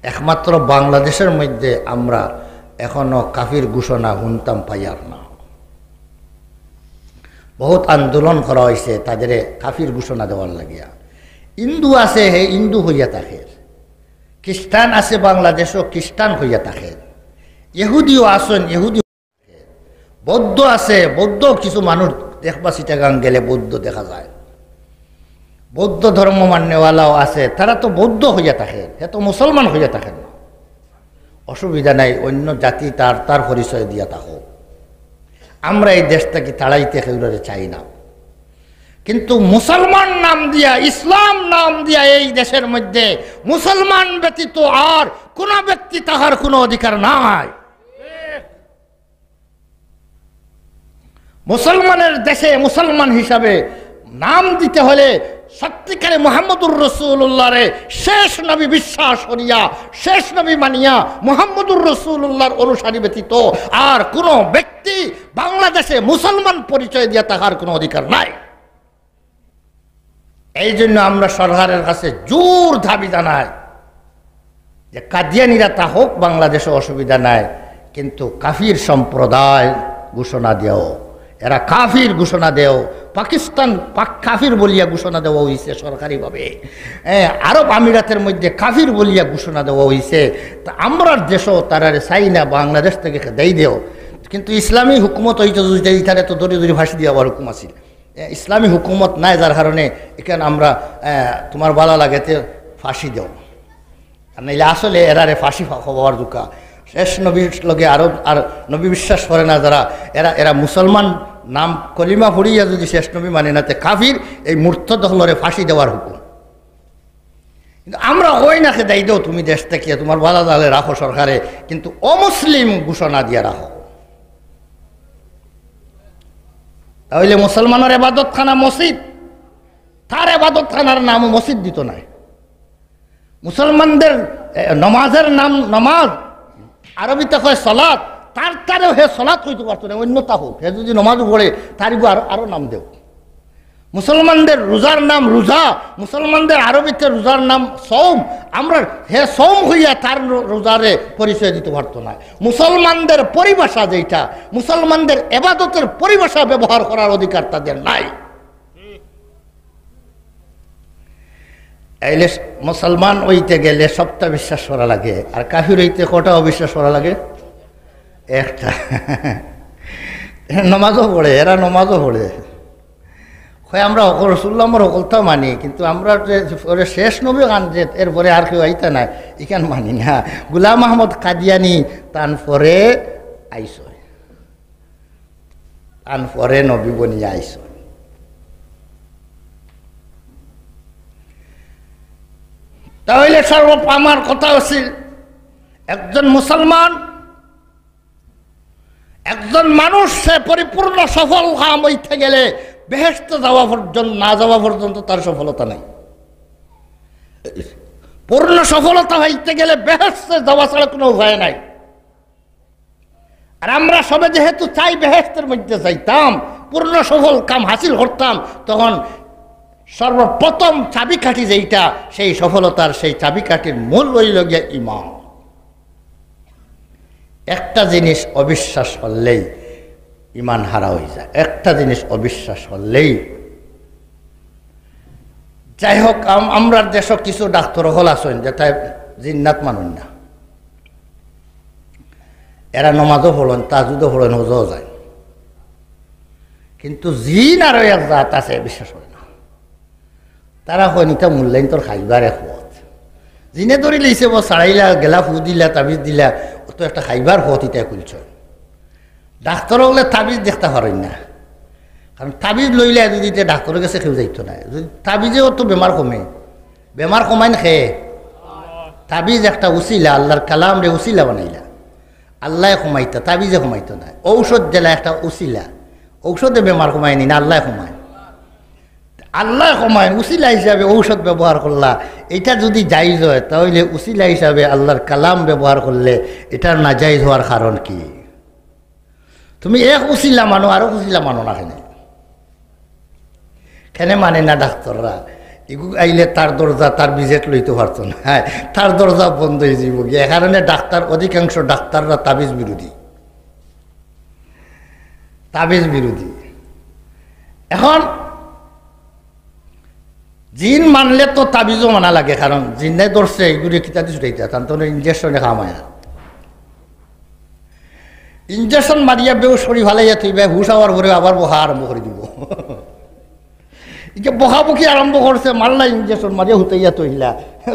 একমাত্র বাংলাদেশের মধ্যে আমরা এখনো কাফির ঘোষণা হুনতাম পাইয়ার না। বহুত আন্দোলন করা হইছে তাদেরে কাফির ঘোষণা দেওয়ার লাগিয়া। হিন্দু আছে, হে হিন্দু হইয়া থাকের। খ্রিস্টান আছে বাংলাদেশও, খ্রিস্টান হইয়া থাকের। ইহুদিও আছেন, ইহুদি। বৌদ্ধ আছে, বৌদ্ধ কিছু মানুষ দেখবা চিটাগাং গেলে বৌদ্ধ দেখা যায়। বৌদ্ধ ধর্ম মান্যওয়ালাও আছে, তারা তো বৌদ্ধ হইয়া থাকের, হে তো মুসলমান হইয়া থাকের না। অসুবিধা নাই, অন্য জাতি তার তার পরিচয় দিয়া থাকো। আমরা এই দেশ থাকি তাড়াইতে কেউরে চাই না, কিন্তু মুসলমান নাম দিয়া, ইসলাম নাম দিয়া এই দেশের মধ্যে মুসলমান ব্যতীত আর কোনো ব্যক্তি থাকার কোনো অধিকার নাই। মুসলমানের দেশে মুসলমান হিসাবে নাম দিতে হলে সত্যিকারে মুহাম্মদুর রাসূলুল্লাহরে শেষ নবী বিশ্বাস করিয়া, শেষ নবী মানিয়া, মুহাম্মদুর রাসূলুল্লাহর অনুসারী ব্যতীত আর কোনো ব্যক্তি বাংলাদেশে মুসলমান পরিচয় দিয়া থাকার কোনো অধিকার নাই। এই জন্য আমরা সরকারের কাছে জোর দাবি জানাই যে কাদিয়ানিরা থাকউক বাংলাদেশে, অসুবিধা নাই, কিন্তু কাফির সম্প্রদায় ঘোষণা দেও, এরা কাফির ঘোষণা দেও। পাকিস্তান পাক কাফির বলিয়া ঘোষণা দেওয়া হইছে সরকারিভাবে। হ্যাঁ, আরব আমিরাতের মধ্যে কাফির বলিয়া ঘোষণা দেওয়া হইছে। তা আমরার দেশও তারারে চাই না, বাংলাদেশ থাকি খেদাই দেও। কিন্তু ইসলামী হুকুমত হইতো যদি, তারে তো ধরি ধরি ফাঁসি দিয়া আবার হুকুম আছিল। এ, ইসলামী হুকুমত নাই, যার কারণে এখান আমরা, এ, তোমার বালা লাগেতে ফাঁসি দেও। আর নাইলে আসলে এরারে ফাঁসি ফা-, হওয়ার দুকা। শেষ নবীর লগে আরো আর নবী বিশ্বাস করে না যারা, এরা, এরা মুসলমান নাম কলিমা পড়িয়া যদি শেষ নবী মানে না, তে কাফির, এই মুর্তদ অকলরে ফাঁসি দেওয়ার হুকুম। কিন্তু আমরা কই না খেদাই দেও, তুমি দেশ থাকিয়া তোমার বালা জালে রাখো সরকারে, কিন্তু অমুসলিম ঘোষণা দিয়া রাখো। তাহলে মুসলমানের এবাদতখানা মসজিদ, তার এবাদতখানার নামও মসজিদ দিত নাই। মুসলমানদের, এ, নমাজের নাম নমাজ, আরবিতে কয় সলাত, তার তারেও হে সলাত কইতে পারতো না, অন্যতা হোক, হে যদি নমাজও পড়ে, তারিগু আরো, আরো নাম দেও। মুসলমানদের রোজার নাম রোজা, মুসলমানদের আরবিতে রোজার নাম সৌম। আমরা হে সৌম হইয়া তার রো-, রোজারে পরিচয় দিতে পারতো না। মুসলমানদের পরিভাষা যেটা, মুসলমানদের এবাদতের পরিভাষা ব্যবহার করার অধিকার তাদের নাই। এইলে মুসলমান হইতে গেলে সবটা বিশ্বাস করা লাগে, আর কাফির হইতে কটা অবিশ্বাস করা লাগে? একটা। নমাজও পড়ে, এরা নমাজও পড়ে। কয়, "আমরা হকল রসুল্লাহ আমার হকলতা মানি, কিন্তু আমরা যে পরে শেষ নবী খান যে এরপরে আর কেউ আইতা নাই, ইখান মানি না।" গুলাম আহমদ কাদিয়ানি তান পরে আইসয়, তান পরে নবী বনিয়া আইসয়। তাহলে সর্ব আমার কথা হচ্ছে, একজন মুসলমান, একজন মানুষ সে পরিপূর্ণ সফল কাম হইতে গেলে বেহেশতে যাওয়া পর্যন্ত, না যাওয়া পর্যন্ত তার সফলতা নাই। পূর্ণ সফলতা হইতে গেলে বেহেশতে যাওয়া ছাড়া কোনো উপায় নাই। আর আমরা সবে যেহেতু চাই বেহেশতের মধ্যে যাইতাম, পূর্ণ সফল কাম হাসিল করতাম, তখন সর্বপ্রথম চাবিকাঠি যেইটা, সেই সফলতার সেই চাবিকাঠির মূল হইল গিয়া ইমান। একটা জিনিস অবিশ্বাস করলেই ইমান হারা হয়ে যায়, একটা জিনিস অবিশ্বাস করলেই। যাই হোক, আম-, আমরার দেশও কিছু ডাক্তার হল আছেন যে তাই জিন্নাত মানুন না, এরা নমাজও পড়েন, তাজুদও পড়েন, হজও যায়, কিন্তু জিন আরো এক জাত আছে, বিশ্বাস করে না। তারা কয়, "নিতা মূল্যায়ন তোর খাইবার এক পথ।" জিনে ধরি লইছে, বস ছাড়াইলা, গেলা ফু দিলা, তাবিজ দিলা, ও তো একটা খাইবার পথ ইটা খুলছ। ডাক্তার হলে তাবিজ দেখতে পারেন না, কারণ তাবিজ লইলে যদি ইটা ডাক্তারের কাছে কেউ যাইতো না, যদি তাবিজেও তো বেমার কমে, বেমার কমাইন খে। তাবিজ একটা উসিলা, আল্লাহর কালাম রে উসিলা বানাইলা। আল্লাহ কমাইতা, তাবিজে কমাইতো না। ঔষধ দিলা একটা উসিলা, ঔষধে বেমার কমায়নি না, আল্লাহ কমায়। আল্লায় কমাইন, উসিলা হিসাবে ঔষধ ব্যবহার করলা, ইটা যুদি জায়েজ অয়, তা অইলে উসিলা হিসাবে আল্লার কালাম ব্যবহার করলে ইটার নাজায়েজ অওয়ার কারণ কি? তুমি এক উসিলা মানো, আরো উসিলা মানো না কেনে? কেনে মানে না ডাক্তাররা? ইগু আইলে তার দরজা, তার visit লইতো পারতো নায়, তার দরজা বন্ধ অইযিবো গি। এ কারণে ডাক্তার, অধিকাংশ ডাক্তাররা তাবিজ বিরোধী, তাবিজ বিরোধী। এখন জিন মানলে তো তাবিজও মানা লাগে, কারণ জিনে ধরছে, ইগুরে কিতা দি ছুটাইতা, তান তো injection-এ কাম অয় না। Injection মারিয়া বেহুশ করি ফালাইয়া থইবা, হুশ আওয়ার পরে আবার বকা আরম্ভ করি দিবো। ইগু বকাবকি আরম্ভ করছে, মারলা injection মারিয়া হুতাইয়া থইলা।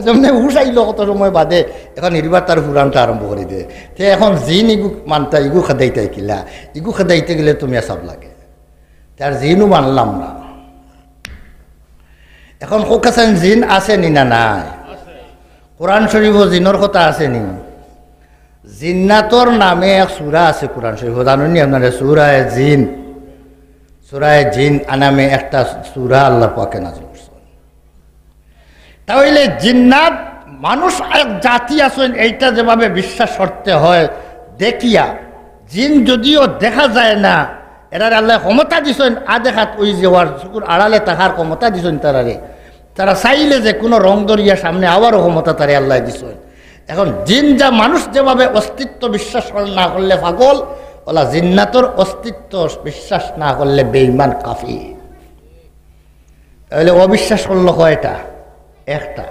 যেমনে হুশ আইলো কত সময় বাদে, এখন ইরবার তার পুরানটা আরম্ভ করি দে। তে এখন জিন ইগু মানতা, ইগু খেদাইতা কিলা, ইগু খেদাইতে গেলে তো মেসাব লাগে। তার জিনও মানলাম না। এখন কউক্কা চাইন, জিন আছে নি না নাই? কোরআন শরীফো জিনর কথা আছে নি? জিন্নাতর নামে এক সূরা আছে কোরআন শরীফো, জানইন নি আপনারা? সূরায়ে জিন, সূরায়ে জিন নামে একটা সূরা আল্লাহ পাকে নাজিল করছইন। তা অইলে জিন্নাত মানুষ এক জাতি আছইন, এইটা যেভাবে বিশ্বাস করতে হয় দেখিয়া, জিন যদিও দেখা যায় না, এরারে আল্লায় ক্ষমতা দিছইন, আদেখাত অই যাওয়ার, চকুর আড়ালে থাকার ক্ষমতা দিছইন তারারে। তারা চাইলে যে কুনু রং ধরিয়া সামনে আওয়ারও ক্ষমতা তারে আল্লায় দিছইন। এখন জিন যা মানুষ যেভাবে অস্তিত্ব বিশ্বাস করে না করলে পাগল, অলা জিন্নাতর অস্তিত্ব বিশ্বাস না করলে বেঈমান কাফির। তাইলে অবিশ্বাস করলো কয়টা? একটা।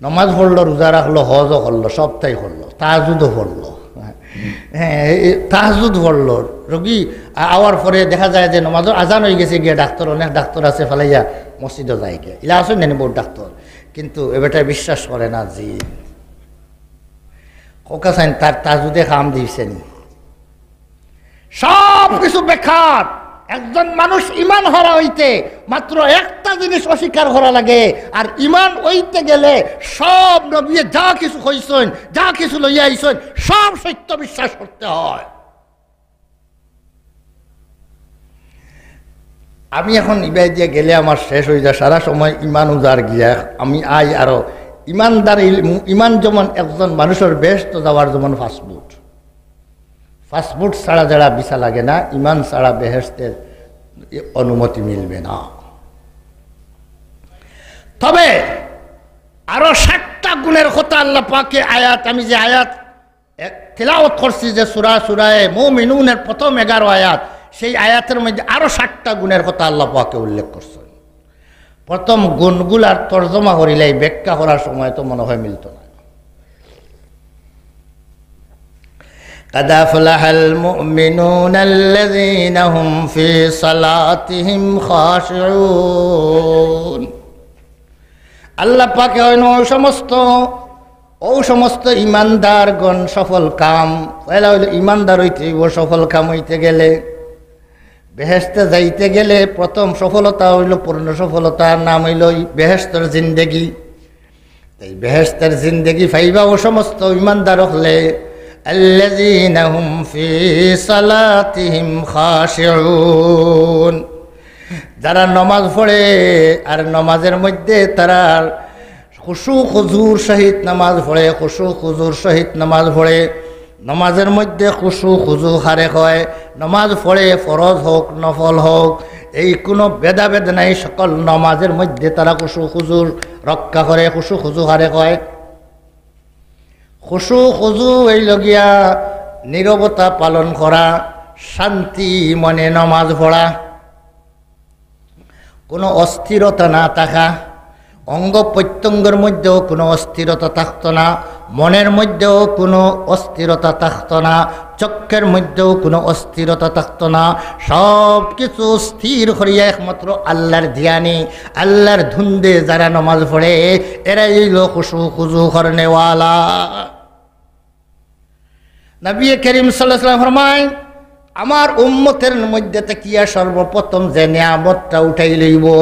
নমাজ পড়লো, রোজা রাখলো, হজও করলো, সবটাই করলো, তাহাজ্জুদও পড়লো। হ্যাঁ, এই তাহাজ্জুদ পড়লো, রোগী আ-, আওয়ার পরে দেখা যায় যে নমাজর আজান অই গেছে গিয়া ডাক্তার, অনেক ডাক্তার আছে ফালাইয়া মসজিদও যায় গিয়া। ইলা আছইন নি বউত ডাক্তার, কিন্তু এ বেটায় বিশ্বাস করে না জিন। কউক্কা চাইন তার তাহাজ্জুদে কাম দিছে নি? সব কিছু বেকার। একজন মানুষ ইমান হারা অইতে মাত্র একটা জিনিস অস্বীকার করা লাগে, আর ইমান অইতে গেলে সব নবীয়ে যা কিছু কইছইন, যা কিছু লইয়া আইছইন, সব সত্য বিশ্বাস করতে হয়। আমি এখন ইবায় দিয়া গেলে আমার শেষ অই যায়, সারা সময় ইমান উজার গিয়া আমি আই আরো ইমানদার। ইল-, ইমান যেমন একজন মানুষর বেহেস্ত যাওয়ার যেমন পাসপোর্ট, পাসপোর্ট ছাড়া যেরা ভিসা লাগে না, ইমান ছাড়া বেহেস্তের অনুমতি মিলবে না। তবে আরো সাতটা গুণের কথা আল্লাহ পাকে আয়াত, আমি যে আয়াত এক তিলাওয়াত করছি যে সূরা, সূরায়ে মুমিনুনের প্রথম এগারো আয়াত, সেই আয়াতের মধ্যে আরো সাতটা গুণের কথা আল্লাহ পাকে উল্লেখ করছেন। প্রথম গুণগুলার তর্জমা করিলাই, ব্যাখ্যা করার সময় তো মনে হয় মিলতো না। قد أفلح المؤمنون الذين هم في صلاتهم خاشعون। আল্লাহ পাকে অইন অউ সমস্ত, অউ সমস্ত ইমানদারগণ সফল কাম। পয়লা অইলো ইমানদার অইতে অইবো সফল কাম অইতে গেলে। বেহেস্তে যাইতে গেলে প্রথম সফলতা অইলো, পূর্ণ সফলতার নাম অইলো ই বেহেস্তর জিন্দেগি। এই বেহেস্তর জিন্দেগি পাইবা অউ সমস্ত ইমানদার অকলে, الذين هم في صلاتهم خاشعون। যারা নমাজ পড়ে আর নমাজের মধ্যে তারা খুশু খুজুর সহিত নমাজ পড়ে, খুশু খুজুর সহিত নমাজ পড়ে। নমাজের মধ্যে খুশু খুজু কারে কয়, নমাজ পড়ে ফরজ হোক, নফল হোক, এই কুনু ভেদাভেদ নাই, সকল নমাজের মধ্যে তারা খুশু খুজুর রক্ষা করে। খুশু খুজু কারে কয়? খুশু খুজু অইলো গিয়া নীরবতা পালন করা, শান্তি মনে নমাজ পড়া। কুনু অস্থিরতা না থাকা, অঙ্গ প্রত্যঙ্গের মধ্যেও কুনু অস্থিরতা থাকতো না, মনের মধ্যেও কুনু অস্থিরতা থাকতো না, চক্ষের মধ্যেও কুনু অস্থিরতা থাকতো না। সব কিছু স্থির করিয়া একমাত্র আল্লাহর ধ্যানে, আল্লাহর ধুন্দে যারা নমাজ পড়ে, এরাই অইলো খুশু খুজু করনেওয়ালা। নবী করিম সাল্লাল্লাহু আলাইহি ওয়াসাল্লাম ফরমায়, আমার উম্মতের মধ্যে থাকিয়া সর্বপ্রথম যে নিয়ামতটা উঠাই লইবো,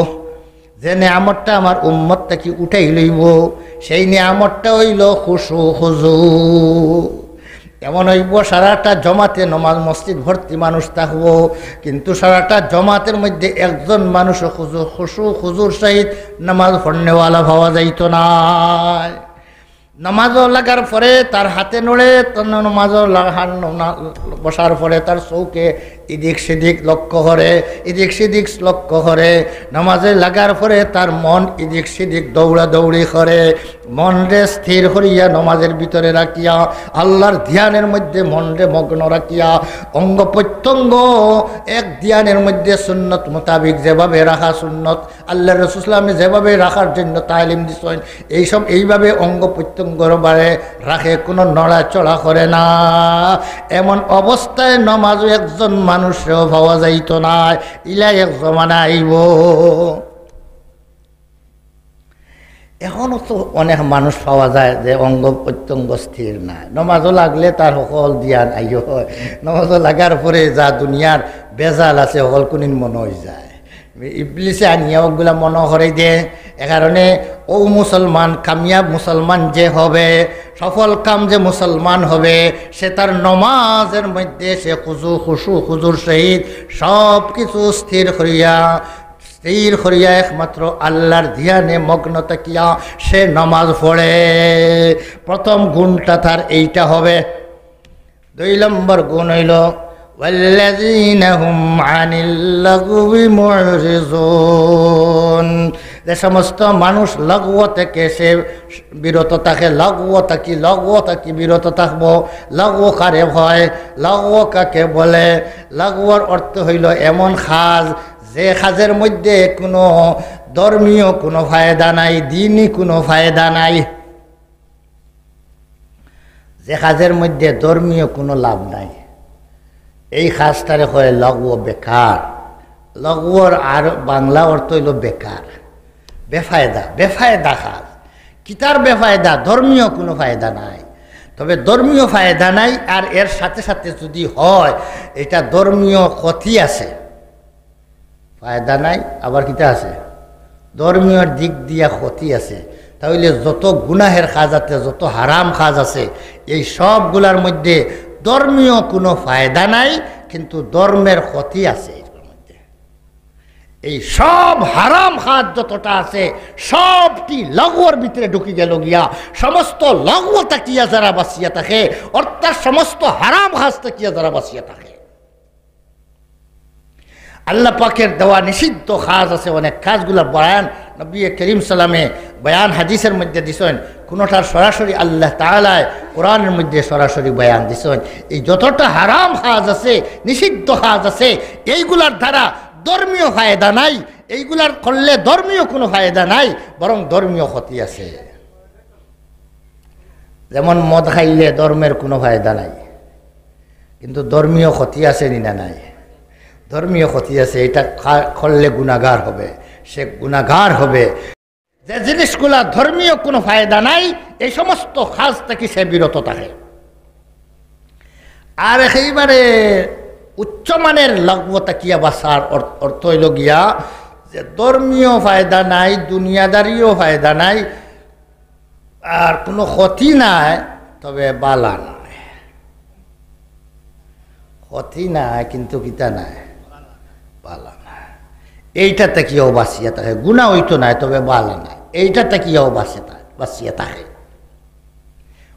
যে নিয়ামতটা আমার উম্মত থাকি উঠাই লইবো, সেই নিয়ামতটা অইলো খুশু খুজু। এমন অইবো, সারাটা জমাতে নমাজ, মসজিদ ভর্তি মানুষ থাকবো, কিন্তু সারাটা জমাতের মধ্যে একজন মানুষও খুজু-, খুশু খুজুর সহিত নামাজ পড়নেওয়ালা পাওয়া যাইতো নায়। নামাজও লাগার পরে তার হাতে নড়ে, তার নামাজও লা-, হান-, না-, বসার পরে তার চউখে ইদিক সিদিক লক্ষ্য করে, ইদিক সিদিক লক্ষ্য করে। নামাজে লাগার পরে তার মন ইদিক সিদিক দৌড়াদৌড়ি করে। মনরে স্থির করিয়া নমাজের ভিতরে রাখিয়া, আল্লাহর ধ্যানের মধ্যে মনরে মগ্ন রাখিয়া, অঙ্গ প্রত্যঙ্গ এক ধ্যানের মধ্যে সুন্নত মোতাবিক যেভাবে রাখা সুন্নত, আল্লাহর রাসূল সাল্লাল্লাহু আলাইহি ওয়াসাল্লামে যেভাবে রাখার জন্য তালিম দিছইন, এইসব এইভাবে অঙ্গ প্রত্যঙ্গর বারে রাখে, কোনো নড়াচড়া করে না। এমন অবস্থায় নমাজও একজন মানুষও পাওয়া যাইতো না। ইলা এক জমানা আইবো। এখনো তো অনেক মানুষ পাওয়া যায় যে অঙ্গ প্রত্যঙ্গ স্থির নাই, নমাজও লাগলে তার হকল ধ্যান আইও হয়, নমাজও লাগার পরে যা দুনিয়ার বেজাল আছে হকল কুনিন মনো অই যায়। ইবলিসে আনিয়া ওগুলা মনো করাই দে। এ কারণে ও মুসলমান, কামিয়াব মুসলমান যে হবে, সফল কাম যে মুসলমান হবে, সে তার নমাজের মধ্যে সে খুজু, খুশু, খুজুর সহিত সব কিছু স্থির করিয়া, স্থির করিয়া একমাত্র আল্লাহর ধ্যানে মগ্ন থাকিয়া সে নমাজ পড়ে। প্রথম গুণটা তার এইটা হবে। দুই নম্বর গুণ অইলো, "ওয়াল্লাযীনা হুম আনিল লাগবি মুরিজুন।" যে সমস্ত মানুষ লাগব থেকে সে বিরত থাকে, লাগব থাকি, লাগব থাকি বিরত থাকবো। লাগব কারে হয়, লাগব কাকে বলে? লাগবর অর্থ অইলো এমন কাজ, যে কাজের মধ্যে কোনো ধর্মীয় কোনো ফায়দা নাই, দ্বীনি কোনো ফায়দা নাই। যে কাজের মধ্যে ধর্মীয় কোনো লাভ নাই, এই কাজটারে কয় লাগব, বেকার। লাগবর আর বাংলা অর্থ অইলো বেকার, বেফায়দা, বেফায়দা কাজ। কিতার বেফায়দা? ধর্মীয় কোনো ফায়দা নাই। তবে ধর্মীয় ফায়দা নাই, আর এর সাথে সাথে যদি হয়, এটা ধর্মীয় ক্ষতি আছে। ফায়দা নাই, আবার কিতা আছে? ধর্মীয় দিক দিয়া ক্ষতি আছে। তাইলে যত গুনাহের কাজ আছে, যত হারাম কাজ আছে, এই সবগুলার মধ্যে ধর্মীয় কোনো ফায়দা নাই, কিন্তু ধর্মের ক্ষতি আছে এর মধ্যে। এই সব হারাম কাজ যতটা আছে, সবটি লাগবর ভিতরে ঢুকি গেল গিয়া। সমস্ত লাগব থাকিয়া যারা বাঁচিয়া থাকে, অর্থাৎ সমস্ত হারাম কাজ থাকিয়া যারা বাঁচিয়া থাকে, আল্লাহ পাকের দেওয়া নিষিদ্ধ কাজ আছে, অনেক কাজগুলা বয়ান নবী করিম সাল্লামে বয়ান হাদিসের মধ্যে দিছইন, কোনোটার সরাসরি আল্লাহ তাআলায় কোরআনের মধ্যে সরাসরি বয়ান দিছইন। এই যতটা হারাম কাজ আছে, নিষিদ্ধ কাজ আছে, এইগুলার দ্বারা ধর্মীয় ফায়দা নাই, এইগুলার করলে ধর্মীয় কোনো ফায়দা নাই, বরং ধর্মীয় ক্ষতি আছে। যেমন মদ খাইলে ধর্মের কোনো ফায়দা নাই, কিন্তু ধর্মীয় ক্ষতি আছে নি না নাই? ধর্মীয় ক্ষতি আছে। এটা খা-, করলে গুনাগার হবে, সে গুনাগার হবে। যে জিনিসগুলা ধর্মীয় কোনো ফায়দা নাই, এই সমস্ত কাজ থেকে সে বিরত থাকে। আর একেবারে উচ্চমানের লাগব থাকিয়া বাঁচার অর-, অর্থ অইলো গিয়া যে ধর্মীয় ফায়দা নাই, দুনিয়াদারিও ফায়দা নাই, আর কোনো ক্ষতি নাই, তবে বালা নাই। ক্ষতি নাই, কিন্তু কিতা নাই? বালা নাই। এইটা থাকিয়াও বাঁচিয়া থাকে, গুনা অইতো নায়, তবে বালা নাই। এইটা থাকিয়াও বাঁচিয়া থাকে, বাঁচিয়া থাকে।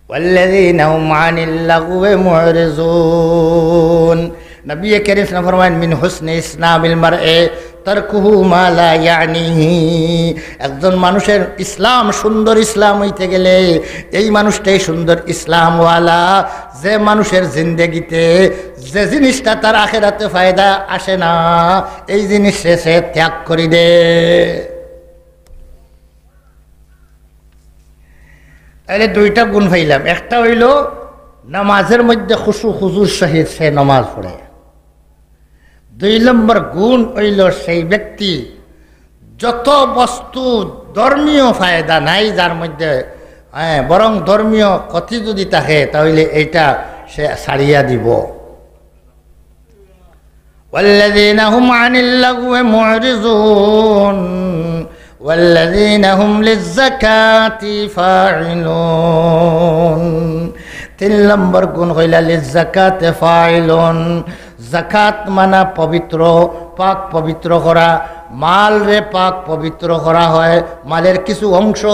ওয়াল্লাযীনা হুম আনিল লাগবি মুরিজুন। নবী করিম সাল্লাল্লাহু আলাইহি ওয়াসাল্লাম ফরমাইন, "মিন হুসনি ইসলামিল মারই তারকুহু মা লা ইয়ানিহি।" একজন মানুষের ইসলাম, সুন্দর ইসলাম অইতে গেলে এই মানুষটাই সুন্দর ইসলামওয়ালা, যে মানুষের জিন্দেগিতে যে জিনিসটা তার আখেরাতে ফায়দা আসে না, এই জিনিস সে, সে ত্যাগ করি দে। তাইলে দুইটা গুণ পাইলাম, একটা অইলো নামাজের মধ্যে খুশু খুজুর সহিত সে নামাজ পড়ে। দুই নম্বর গুণ অইলো সেই ব্যক্তি যত বস্তু ধর্মীয় ফায়দা নাই যার মধ্যে, হ্যাঁ, বরং ধর্মীয় ক্ষতি যদি থাকে, তাহলে এইটা সে ছাড়িয়া দিব। والذين هم عن اللغو معرضون والذين هم للزكاة فاعلون। তিন নম্বর গুণ কইলা, লিজ্জাকাতে ফাইলুন, জাকাত মানা পবিত্র, পাক পবিত্র করা। মালরে পাক পবিত্র করা হয়, মালের কিছু অংশ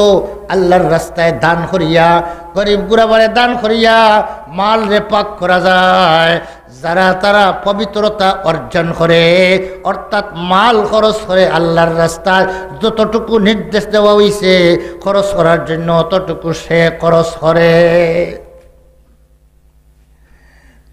আল্লাহর রাস্তায় দান করিয়া, গরিব গুরাবারে দান করিয়া মালরে পাক করা যায়। যারা তারা পবিত্রতা অর্জন করে, অর্থাৎ মাল খরচ করে আল্লাহর রাস্তায়, যতটুকু নির্দেশ দেওয়া হইছে খরচ করার জন্য, অতটুকু সে খরচ করে।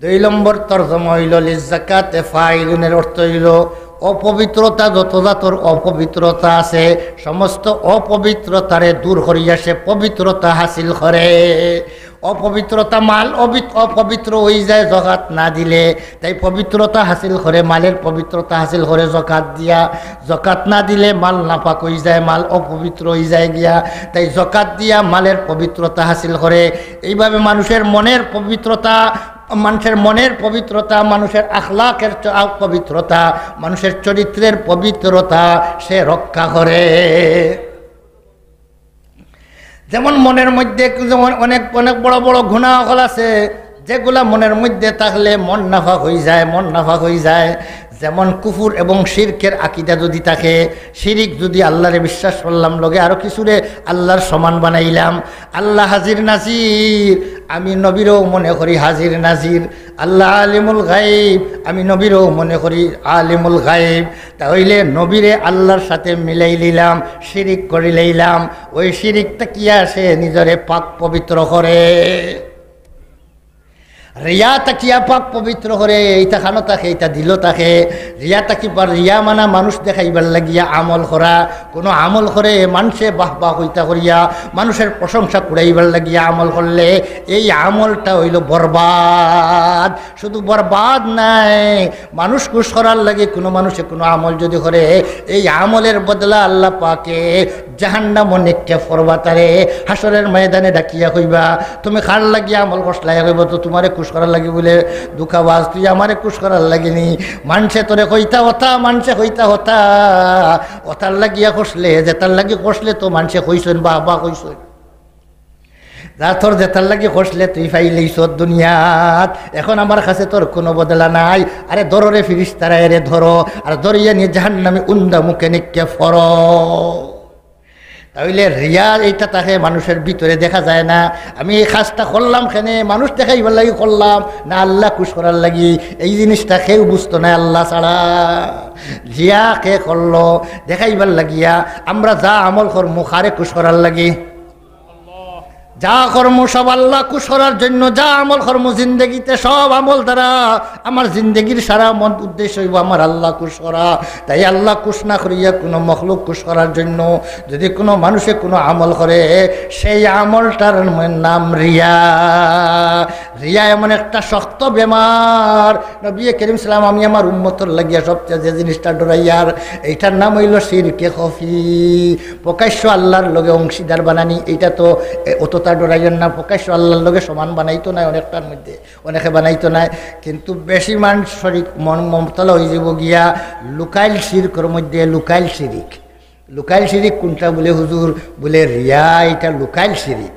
দুই নম্বর তর্জমা হইল, লিজ্জাকাতে ফাইলুনের অর্থ হইল অপবিত্রতা, যত জাতর অপবিত্রতা আছে, সমস্ত অপবিত্রতারে দূর করিয়া সে পবিত্রতা হাসিল করে। অপবিত্রতা, মাল অবিত-, অপবিত্র হয়ে যায় জাকাত না দিলে, তাই পবিত্রতা হাসিল করে, মালের পবিত্রতা হাসিল করে জাকাত দিয়া। জাকাত না দিলে মাল নাপাক হয়ে যায়, মাল অপবিত্র হয়ে যায় গিয়া, তাই জাকাত দিয়া মালের পবিত্রতা হাসিল করে। এইভাবে মানুষের মনের পবিত্রতা, মানুষের মনের পবিত্রতা, মানুষের আখলাকের চ-, আ, পবিত্রতা, মানুষের চরিত্রের পবিত্রতা সে রক্ষা করে। যেমন মনের মধ্যে যেমন অনেক, অনেক বড় বড় গুনাহ অকল আছে, যেগুলা মনের মধ্যে থাকলে মন নাপাক হয়ে যায়, মন নাপাক হয়ে যায়। যেমন কুফুর এবং শিরকের আকিদা যদি থাকে, শিরিক যদি, আল্লাহরে বিশ্বাস করলাম, লগে আরো কিছুরে আল্লাহর সমান বানাইলাম, আল্লাহ হাজির নাজির, আমি নবীরেও মনে করি হাজির নাজির, আল্লাহ আলিমুল গাইব, আমি নবীরেও মনে করি আলিমুল গাইব, তাহলে নবীরে আল্লাহর সাথে মিলাই নিলাম, শিরিক করি লইলাম। ওই শিরিক থাকিয়া সে নিজরে পাক পবিত্র করে। রিয়া থাকিয়া পাক পবিত্র করে, এইটা কানো থাকে, এইটা দিলো থাকে। রিয়া থাকি বা রিয়া মানা মানুষ দেখাইবার লাগিয়া আমল করা, কোনো আমল করে মানষে বাহ বাহ কইতা করিয়া, মানুষের প্রশংসা কুড়াইবার লাগিয়া আমল করলে এই আমলটা হইল বরবাদ। শুধু বরবাদ নাই, মানুষ খুশ করার লাগি কোনো মানুষে কোনো আমল যদি করে, এই আমলের বদলা আল্লাহ পাকে জাহান্নামো নিক্ষেপ করবা তারে। হাশরের ময়দানে ডাকিয়া কইবা, "তুমি কার লাগি আমল করছলায়?" কইব, "তো তোমারে খুশ করার লাগি।" বলে, "ধোকাবাজ, তুই আমারে খুশ করার লাগি নি, মানষে তোরে কইতা কথা, মানষে কইতা কথা, ওতার লাগিয়া করছলে, যেতার লাগি করছলে তো মানষে কইছইন, বাহ বাহ কইছইন।" যা তোর যেতার লাগি করছলে তুই পাইলিছস দুনিয়াত, এখন আমার কাছে তোর কোনো বদলা নাই। আরে ধরো রে ফিরিস্তারা, এরে ধরো, আর ধরিয়া নিয়া জাহান্নামে উন্দা মুখে নিক্ষেপ করো। তাইলে রিয়া এইটা থাকে মানুষের ভিতরে, দেখা যায় না। আমি এই কাজটা করলাম কেনে, মানুষ দেখাইবার লাগি করলাম না আল্লাহ খুশ করার লাগি, এই জিনিসটা কেউ বুঝতো না আল্লাহ ছাড়া। রিয়া কে করলো? দেখাইবার লাগিয়া। আমরা যা আমল করমু কারে খুশ করার লাগি? যা করমু সব আল্লাহ খুশ করার জন্য, যা আমল করমু জিন্দেগিতে, সব আমল দ্বারা আমার জিন্দেগির সারা মন উদ্দেশ্য হইব আমার আল্লাহ খুশ করা। তাই আল্লাহ খুশ না করিয়া কোনো মখলুক খুশ করার জন্য যদি কোনো মানুষে কোনো আমল করে, সেই আমলটার নাম রিয়া। রিয়া এমন একটা শক্ত বেমার। নবী করিম সাল্লাল্লাহু আলাইহি ওয়াসাল্লাম, "আমি আমার উম্মতর লাগিয়া সবচেয়ে যে জিনিসটা ডরাইয়ার, এইটার নাম হইল শিরকে খফি।" প্রকাশ্য আল্লাহর লগে অংশীদার বানানি, এইটা তো, এ, অতটা ডরাইয়ার না, প্রকাশ্য আল্লাহর লগে সমান বানাইতো নায় অনেকটার মধ্যে, অনেকে বানাইতো নায়, কিন্তু বেশি মানুষ শরিক মন মমতলা হয়ে যাব গিয়া লুকাইল শিরকর মধ্যে লুকাইল শিরিক। লুকাইল শিরিক কোনটা বলে হুজুর? বলে রিয়া, এটা লুকাইল শিরিক।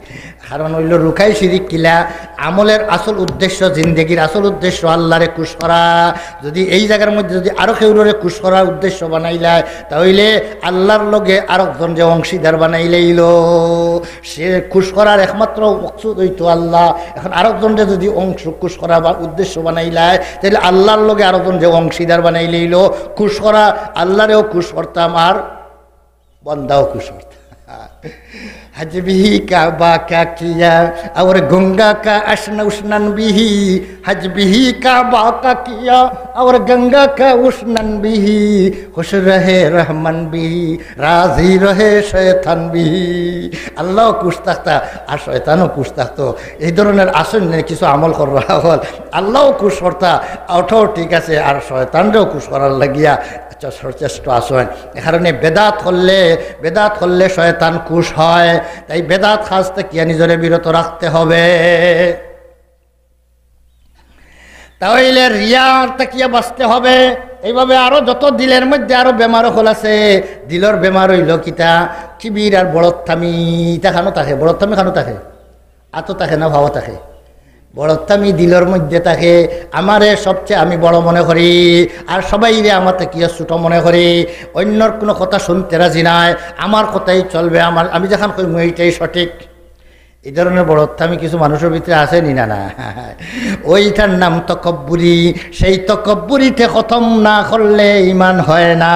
কারণ হইল লুকাইল শিরিক কিলা? আমলের আসল উদ্দেশ্য, জিন্দেগির আসল উদ্দেশ্য আল্লাহরে খুশ করা। যদি এই জায়গার মধ্যে যদি আরো কেউরে খুশ করার উদ্দেশ্য বানাইলায়, তাহলে আল্লাহর লগে আরকজন যে অংশীদার বানাইলাইল, সে খুশ করার একমাত্র মকসুদ হইতো আল্লাহ। এখন আরকজনরে যদি অংশ খুশ করা বা উদ্দেশ্য বানাইলায়, তাহলে আল্লাহর লগে আরকজন যে অংশীদার বানাইলাইল, খুশ করা, আল্লাহরেও খুশ করতাম আর বন্দাও খুশ করতাম। হজ বিহি কাবা কা কিয়া, অর গঙ্গা কা আশন উশনন বিহি। হজ বিহি কাবা কা কিয়া, অর গঙ্গা কা উশনন বিহি। খুশ রহে রহমান বিহি, রাজি রহে শয়তান বিহি। আল্লাহও খুশ থাকতা আর শয়তানও খুশ থাকতো। এই ধরনের আসন নিয়ে কিছু আমল করা হল, আল্লাহও খুশ করতা, ওটাও ঠিক আছে, আর শয়তানরেও খুশ করার লাগিয়া আচ্ছা, সচেষ্ট আসন। এ কারণে বেদাত করলে, বেদাত করলে শয়তান খুশ হয়, তাই বেদাত কাজ থাকিয়া নিজরে বিরত রাখতে হবে। তাহলে রিয়ার থাকিয়া বাঁচতে হবে। এইভাবে আরো যত দিলের মধ্যে আরো বেমার অকল আছে, দিলর বেমার হইল কিতা? কিবির আর বড়ত্তামি, ইতা কানো থাকে, বড়ত্তামি কানো থাকে? আতো থাকে না, ভাবা থাকে? বড়ত্বামি দিলর মধ্যে থাকে, আমারে সবচেয়ে আমি বড় মনে করি, আর সবাইরে আমার থাকিয়া ছোট মনে করি, অন্যর কোনো কথা শুনতে রাজি নাই, আমার কথাই চলবে, আমার, আমি যেখান কইমু এইটাই সঠিক। এই ধরনের বড়ত্বামি কিছু মানুষের ভিতরে আছে নি না? না, ওইটার নাম তকব্বুরি। সেই তকব্বুরিতে খতম না করলে ইমান হয় না।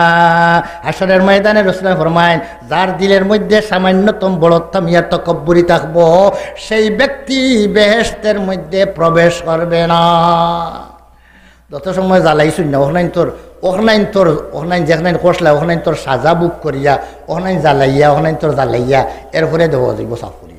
হাশরের ময়দানে রসুল ফরমায়, যার দিলের মধ্যে সামান্যতম বড়ত্বামি আর তকব্বুরি থাকবো, সেই ব্যক্তি বেহেশতের মধ্যে প্রবেশ করবে না। যত সময় জ্বালাইছইন না, ওখানাইন তোর, ওখানাইন তোর, ওখানাইন যেখানাইন কষলা, ওখানাইন তোর সাজা ভোগ করিয়া, ওখানাইন জ্বালাইয়া, ওখানাইন তোর জ্বালাইয়া, এরপরে দেওয়া যাইব সাফ করিয়া।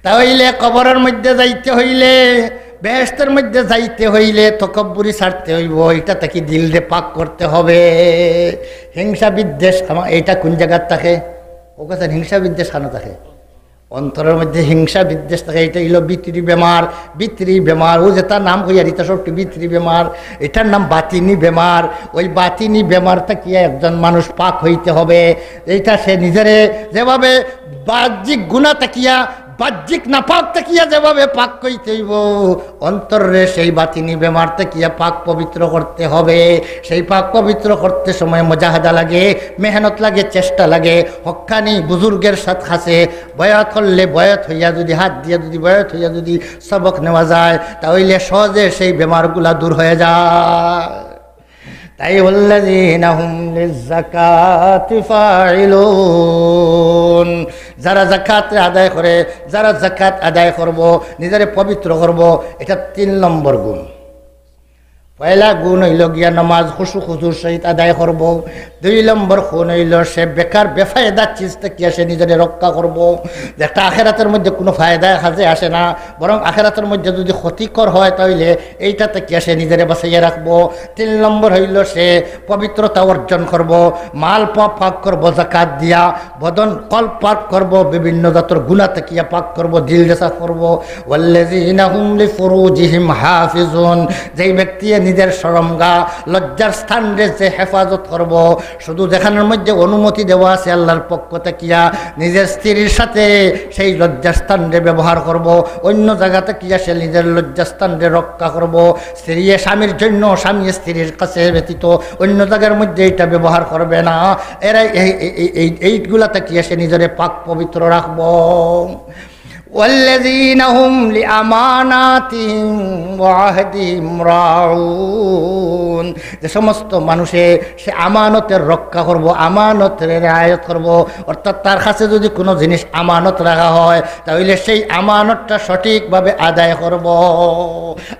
তা হইলে কবরের মধ্যে যাইতে হইলে, বেহেশতের মধ্যে যাইতে হইলে, তকব্বুরি ছাড়তে হইব, এটা থাকি দিলরে পাক করতে হবে। হিংসা বিদ্বেষ, আমা-, এটা কোন জায়গার থাকে? ও কথা, হিংসা বিদ্বেষ কেন থাকে? অন্তরের মধ্যে হিংসা বিদ্বেষ থাকে, এটা হইল ভিতরি বেমার। ভিতরি বেমার, ও যেটা নাম কইয়ার, এটা সবটি ভিতরি বেমার। এটার নাম বাতিনি বেমার। ওই বাতিনি বেমার থাকিয়া একজন মানুষ পাক হইতে হবে। এইটা সে নিজেরে যেভাবে বাহ্যিক গুণা থাকিয়া, বাহ্যিক নাপাক থাকিয়া যেভাবে পাক হইতে হইব, অন্তররে সেই বাতিনি বেমার থাকিয়া পাক পবিত্র করতে হবে। সেই পাক পবিত্র করতে সময় মুজাহাদা লাগে, মেহনত লাগে, চেষ্টা লাগে। হক্কানি বুজুর্গের সাথ খাছে বয়াত করলে, বয়াত হইয়া যদি হাত দিয়া, যদি বয়াত হইয়া যদি সবক নেওয়া যায়, তাহলে সহজে সেই বেমারগুলা দূর হয়ে যায়। তাই والذين هم للزكاة فاعلون, যারা যাকাত আদায় করে, যারা যাকাত আদায় করব, নিজেরে পবিত্র করব, এটা তিন নম্বর গুণ। পয়লা গুণ হইল গিয়া নামাজ খুশু খুজুর সহিত আদায় করব। দুই নম্বর গুণ হইল সে বেকার বেফায়দা চিজ থাকিয়া সে নিজেরে রক্ষা করব, যেটা আখেরাতের মধ্যে কোনো ফায়দায় কাজে আসে না, বরং আখেরাতের মধ্যে যদি ক্ষতিকর হয়, তাহলে এইটা থাকিয়া সে নিজেরে বাঁচাইয়া রাখবো। তিন নম্বর হইল সে পবিত্রতা অর্জন করব, মাল পা-, পাক করব যাকাত দিয়া, বদন কল পাক করব, বিভিন্ন জাতর গুণা থাকিয়া পাক করব, দিল রেসা করব। والذين هم لفروجهم حافظون, যেই ব্যক্তি নিজের শরমগা, লজ্জার স্থানরে যে হেফাজত করব, শুধু যেখানের মধ্যে অনুমতি দেওয়া আছে আল্লাহর পক্ষ থাকিয়া, নিজের স্ত্রীর সাথে সেই লজ্জাস্থানরে ব্যবহার করব, অন্য জায়গা থাকিয়া সে নিজের লজ্জাস্থানরে রক্ষা করব। স্ত্রী স্বামীর জন্য, স্বামী স্ত্রীর কাছে ব্যতীত অন্য জায়গার মধ্যে এটা ব্যবহার করবে না। এরা এই, এই, এই, এই, এইগুলা থাকিয়া সে নিজেরে পাক পবিত্র রাখব। والذين هم لأماناتهم وعهدهم راعون, যে সমস্ত মানুষে সে আমানতের রক্ষা করব, আমানতের রেয়ায়ত করব, অর্থাৎ তার কাছে যদি কোনো জিনিস আমানত রাখা হয়, তাহলে সেই আমানতটা সঠিকভাবে আদায় করব।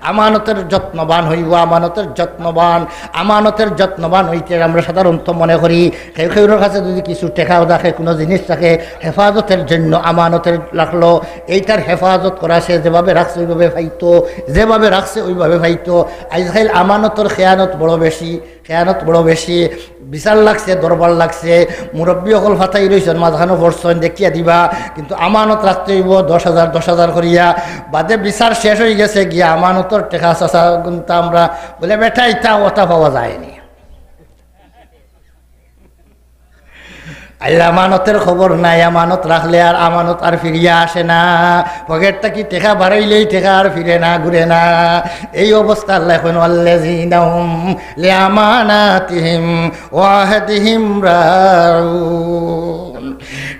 আমানতের যত্নবান হইব, আমানতের যত্নবান। আমানতের যত্নবান হইতে আমরা সাধারণত মনে করি কেউ কেউর কাছে যদি কিছু টেকাও রাখে, কোনো জিনিস রাখে, হেফাজতের জন্য আমানতের রাখলো, এইটার হেফাজত করা, সে যেভাবে রাখছে ওইভাবে পাইতো, যেভাবে রাখছে ওইভাবে পাইতো। আজকাল আমানতর খেয়ানত বড় বেশি, খেয়ানত বড় বেশি। বিচার লাগছে, দরবার লাগছে, মুরব্বী অকল ফাতাই রইছেন, মাঝখানো পড়ছেন, দেখিয়া দিবা, কিন্তু আমানত রাখতে হইব দশ হাজার, দশ হাজার করিয়া। বাদে বিচার শেষ হয়ে গেছে, গিয়া আমানতর টেকা চাচা গুনতা আমরা, বলে, "বেটা, ইতা ওটা পাওয়া যায়নি।" আল্লাহ, আমানতের খবর নাই, আমানত রাখলে আর আমানত আর ফিরিয়া আসে না। পকেট থাকি টেকা বাড়াইলেই টেকা আর ফিরে না, ঘুরে না। এই অবস্থা আল্লাহ এখন, "والذين هم لأماناتهم وعهدهم راعون।"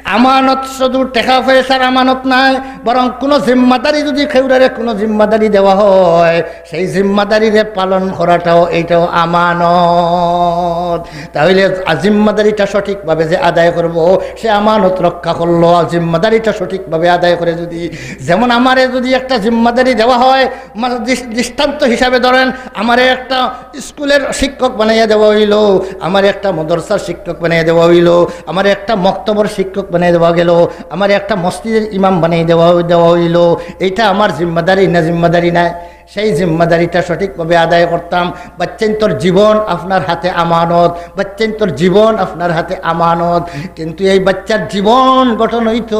আমানত শুধু টেকা পয়সার আমানত নাই, বরং কোনো জিম্মাদারি যদি কেউরারে কোনো জিম্মাদারি দেওয়া হয়, সেই জিম্মাদারিরে পালন করাটাও, এইটাও আমানত। তাহলে আ-, জিম্মাদারিটা সঠিকভাবে যে আদায় করব, সে আমানত রক্ষা করলো। আর জিম্মাদারিটা সঠিকভাবে আদায় করে যদি, যেমন আমারে যদি একটা জিম্মাদারি দেওয়া হয়, মানে দৃষ-, দৃষ্টান্ত হিসাবে ধরেন, আমারে একটা স্কুলের শিক্ষক বানাইয়া দেওয়া হইলো, আমারে একটা মাদ্রাসার শিক্ষক বানাইয়া দেওয়া হইলো, আমারে একটা মক্তবর শিক্ষক বানাইয়া দেওয়া গেল, আমারে একটা মসজিদের ইমাম বানাইয়া দেওয়া, দেওয়া হইলো, এইটা আমার জিম্মাদারি না জিম্মাদারি নাই? সেই জিম্মাদারিটা সঠিকভাবে আদায় করতাম। বাচ্চাইন্তর জীবন আপনার হাতে আমানত, বাচ্চাইন্তর জীবন আপনার হাতে আমানত। কিন্তু এই বাচ্চার জীবন গঠন হইতো,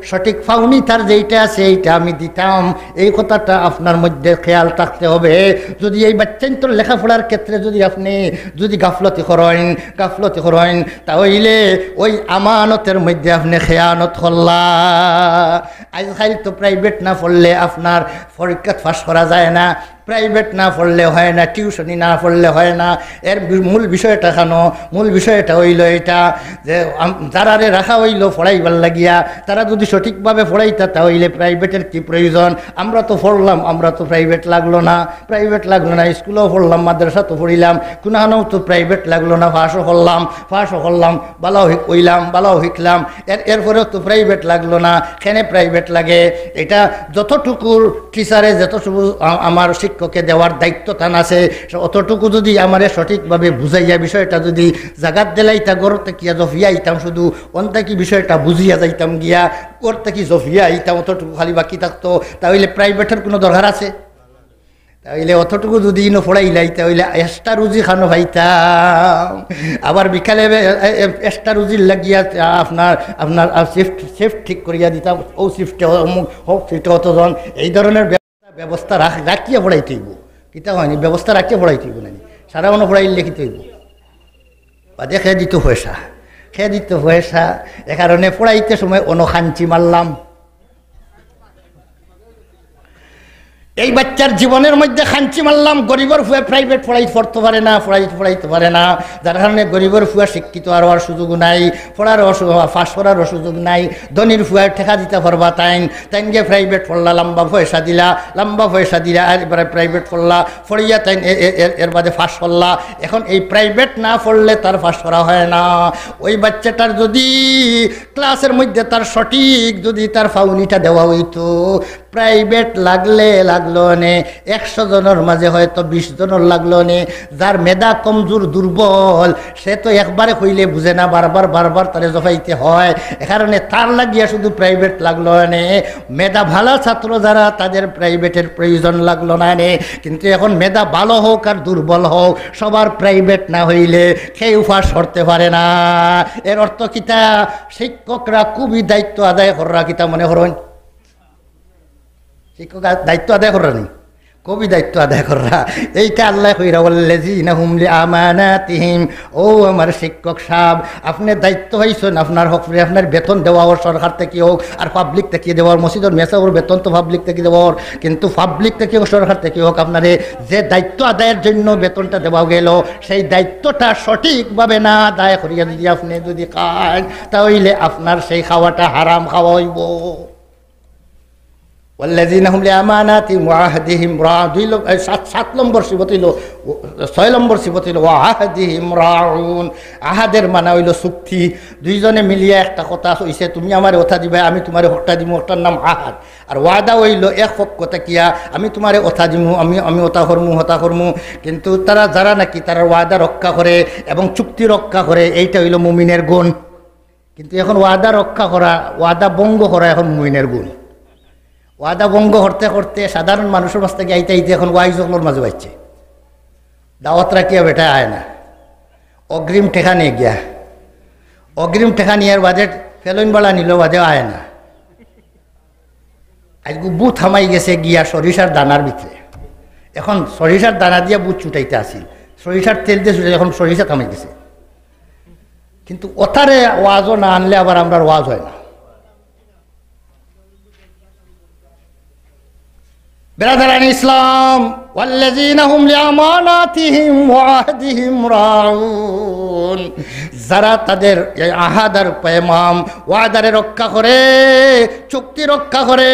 সঠিক ফাউনি তার যেইটা আছে, এইটা আমি দিতাম, এই কথাটা আপনার মধ্যে খেয়াল থাকতে হবে। যদি এই বাচ্চাইন্তর লেখাপড়ার ক্ষেত্রে যদি আপনি যদি গাফলতি করেন, গাফলতি করেন, তা হইলে ওই আমানতের মধ্যে আপনি খেয়ানত করলা। আজকাল তো প্রাইভেট না পড়লে আপনার পরীক্ষা পাস করা যায় না, প্রাইভেট না পড়লে হয় না, টিউশনি না পড়লে হয় না। এর বি-, মূল বিষয়টা কেন? মূল বিষয়টা হইল এটা যে আম-, যারারে রাখা হইল পড়াইবার লাগিয়া, তারা যদি সঠিকভাবে পড়াইতা, তা হইলে প্রাইভেটের কি প্রয়োজন? আমরা তো পড়লাম, আমরা তো প্রাইভেট লাগলো না, প্রাইভেট লাগলো না, স্কুলেও পড়লাম, মাদ্রাসা তো পড়িলাম, কোনোখানেও তো প্রাইভেট লাগলো না, পাসও করলাম, পাসও করলাম, বালাও হিক-, হইলাম, বালাও হিকলাম, এর এরপরেও তো প্রাইভেট লাগলো না। কেনে প্রাইভেট লাগে? এটা যতটুকুর টিচারে যতটুকু আ-, আমার শিক্ষকে দেওয়ার দায়িত্ব তান আছে, সে অতটুকু যদি আমারে সঠিকভাবে বুঝাইয়া বিষয়টা যদি জাগাত দিলাইতা, ঘর থাকিয়া জফিয়া আইতাম, শুধু অন্তা কি বিষয়টা বুঝিয়া যাইতাম গিয়া, ঘর থাকি জফিয়া আইতাম, অতটুকু খালি বাকি থাকতো, তা হইলে প্রাইভেটের কোনো দরকার আছে? তা হইলে অতটুকু যদি ইনো পড়াইলাই, তা হইলে এক্সট্রা রুজি খানো পাইতাম। আবার বিকালে এ-, এ-, এ-, এক্সট্রা রুজির লাগিয়া আপনার, আপনার শিফট, শিফট ঠিক করিয়া দিতাম, ও শিফটে অমুক, হোক শিফটে অতজন, এই ধরনের ব্যবস্থা, ব্যবস্থা রাখ-, রাখিয়া পড়াইতে হইব। কিতা হয়নি, ব্যবস্থা রাখিয়া পড়াইতে হইব নানি? সারা অনো পড়াইলে কিতা হইব? বাদে খে দিত পয়সা, খে দিত পয়সা। এ কারণে পড়াইতে সময় অনো খাঞ্চি মারলাম। এই বাচ্চার জীবনের মধ্যে খাঞ্চি মারলাম, গরিবর ফুয়া প্রাইভেট পড়াই পড়তে পারে না, পড়াই পড়াইতে পারে না, যার কারণে গরিবর ফুয়া শিক্ষিত আর হওয়ার সুযোগ নাই, পড়ার অসু-, পাস করার সুযোগ নাই। ধনীর ফুয়া টেকা দিতে পারবা তাইন, তাইন গিয়া প্রাইভেট পড়লা, লম্বা পয়সা দিলা, লম্বা পয়সা দিলা, আর এবারে প্রাইভেট পড়লা, পড়িয়া তাইন এ-, এ-, এর, এর বাদে পাস করলা। এখন এই প্রাইভেট না পড়লে তার পাস করা হয় না। ওই বাচ্চাটার যদি ক্লাসের মধ্যে তার সঠিক যদি তার ফাউনিটা দেওয়া হইতো, প্রাইভেট লাগলে লাগলো নে, একশো জনের মাঝে হয়তো বিশ জনের লাগলো নে। যার মেধা কমজোর, দুর্বল, সে তো একবারে কইলে বুঝে না, বারবার বারবার তারে জফাইতে হয়। এ কারণে তার লাগিয়া শুধু প্রাইভেট লাগলো নে। মেধা ভালা ছাত্র যারা, তাদের প্রাইভেটের প্রয়োজন লাগলো না নে। কিন্তু এখন মেধা ভালো হোক আর দুর্বল হোক, সবার প্রাইভেট না হইলে কেউ পাস করতে পারে না। এর অর্থ কিতা? শিক্ষকরা খুবই দায়িত্ব আদায় কররা, কিতা মনে করইন? শিক্ষক আ-, দায়িত্ব আদায় কররা নি? খুবই দায়িত্ব আদায় কররা। এইটা আল্লায় কইরা, "ওয়াল্লাযীনা হুম লিআমানাতিহিম।" ও আমার শিক্ষক সাব, আপনে দায়িত্ব পাইছইন, আপনার হকরে আপনার বেতন দেওয়া অর সরকার থাকি হোক, আর পাবলিক থাকি দেওয়া অর, মসজিদর মেসাবর বেতন তো পাবলিক থাকি দেওয়া অর, কিন্তু পাবলিক থাকি হোক, সরকার থাকি হোক, আপনারে যে দায়িত্ব আদায়ের জন্য বেতনটা দেওয়া গেল, সেই দায়িত্বটা সঠিকভাবে না আদায় করিয়া যদি আপনে যদি খাইন, তা হইলে আপনার সেই খাওয়াটা হারাম খাওয়া হইব। ওয়াল্লাযীনা হুম লিআমানাতিহিম ওয়া আহদিহিম রা-, দুই লম-, এই সাত, সাত নম্বর সিফত হইল, ও, ছয় নম্বর সিফত হইল ওয়া আহদিহিম রাউন। আহাদের মানে হইল চুক্তি। দুইজনে মিলিয়া একটা কথা হইছে, তুমি আমারে ওটা দিবা, আমি তোমারে ওটা দিমু, ওটার নাম আহাদ। আর ওয়াদা হইল এক পক্ষ থাকিয়া, আমি তোমারে ওটা দিমু, আমি, আমি ওটা করমু, ওটা করমু। কিন্তু তারা যারা নাকি তারা ওয়াদা রক্ষা করে এবং চুক্তি রক্ষা করে, এইটা হইল মুমিনের গুণ। কিন্তু এখন ওয়াদা রক্ষা করা, ওয়াদা ভঙ্গ করা এখন মুমিনের গুণ। ওয়াদা ভঙ্গ করতে করতে সাধারণ মানুষের মাঝ থাকি আইতে আইতে এখন ওয়াইজ অকলর মাঝে বাইছে। দাওয়াত রাখিয়া বেটা আয় না, অগ্রিম টেকা নিয়ে গিয়া, অগ্রিম টেকা নিয়ার বাদে ফেলইন বালা নিল বাদে আয় না। আইজগু বুত হামাই গেছে গিয়া সরিষার দানার ভিতরে। এখন সরিষার দানা দিয়া বুত ছুটাইতে আছিল, সরিষার তেল দিয়া ছুটাইতে, এখন সরিষা থামাই গেছে। কিন্তু ওটারে ওয়াজও না আনলে আবার আমরার ওয়াজ হয় না। বেরাদারান ইসলাম, ওয়াল্লাযীনা হুম লিআমানাতিহিম ওয়া আহদিহিম রাউন। যারা তাদের এই আহাদ আর পেমাম, ওয়াদারে রক্ষা করে, চুক্তি রক্ষা করে,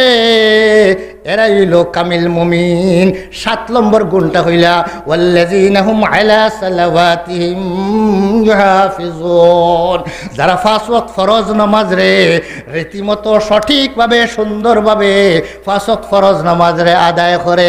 এরাই হইল কামিল মুমিন। সাত নম্বর গুণটা হইলা, "ওয়াল্লাযীনা হুম আলা সালাওয়াতিহিম ইউহাফিজুন।" যারা পাঁচ ওয়াক্ত ফরজ নামাজরে রীতিমতো সঠিকভাবে, সুন্দরভাবে পাঁচ ওয়াক্ত ফরজ নামাজরে আদায় করে।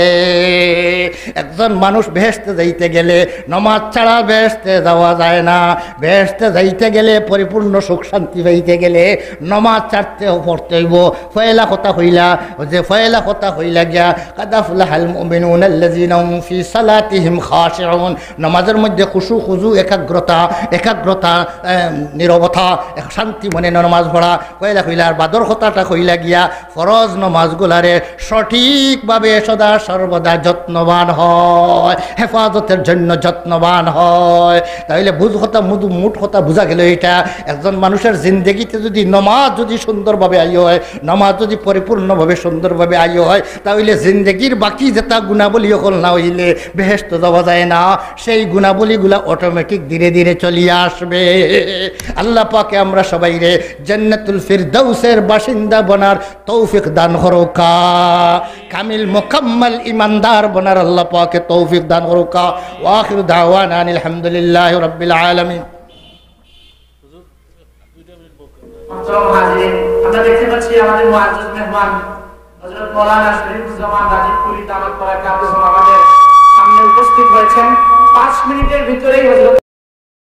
একজন মানুষ বেহেশতে যাইতে গেলে নামাজ ছাড়া বেহেশতে যাওয়া যায় না। বেহেশতে যাইতে গেলে, পরিপূর্ণ সুখ শান্তি পাইতে গেলে নমাজ ছাড়তে পড়তে অইবো। পয়লা কথা কইলা, যে পয়লা কথা কইলা গিয়া, "কাদ আফলাহাল মুমিনুনা আল্লাযীনা হুম ফি সালাতিহিম খাশিউন।" নমাজের মধ্যে খুশু খুজু, একাগ্রতা, একাগ্রতা, এম, নীরবতা, এক শান্তি মনে নমাজ পড়া। পয়লা কইলা, আর বাদর কথাটা কইলা গিয়া, ফরজ নমাজগুলারে সঠিকভাবে সদা সর্বদা যত্নবান হয়, হেফাজতের জন্য যত্নবান হয়। তাইলে বুঝ কথা, মুদু-, মুঠ কথা বুঝা গেল এটা। একজন মানুষের জিন্দেগিতে যদি নমাজ যদি সুন্দরভাবে আইও হয়, নমাজ যদি পরিপূর্ণভাবে সুন্দরভাবে আইও হয়, তাইলে জিন্দেগির বাকি যেটা গুণাবলী অকল না হইলে বেহেশত যাওয়া যায় না, সেই গুণাবলীগুলা অটোমেটিক ধীরে ধীরে চলিয়া আসবে। আল্লাহ পাকে আমরা সবাইরে জান্নাতুল ফিরদাউসের বাসিন্দা বনার তৌফিক দান করুকা, কামিল মুকাম্মাল ইমানদার বনার আল্লাহ পাকে তৌফিক দান করুকা। ওয়া আখিরু দাওয়ানা আনিল হামদুলিল্লাহি রাব্বিল আলামিন। মুহতারাম হাজিরিন, আমরা দেখতে পাচ্ছি আমাদের মুআজ্জাজ মেহমান হযরত মাওলানা শরীফুজ্জামান রাজীবপুরী দামাত বারাকাতুহুম আমাদের সামনে উপস্থিত হয়েছেন। পাঁচ মিনিটের ভিতরেই হযরত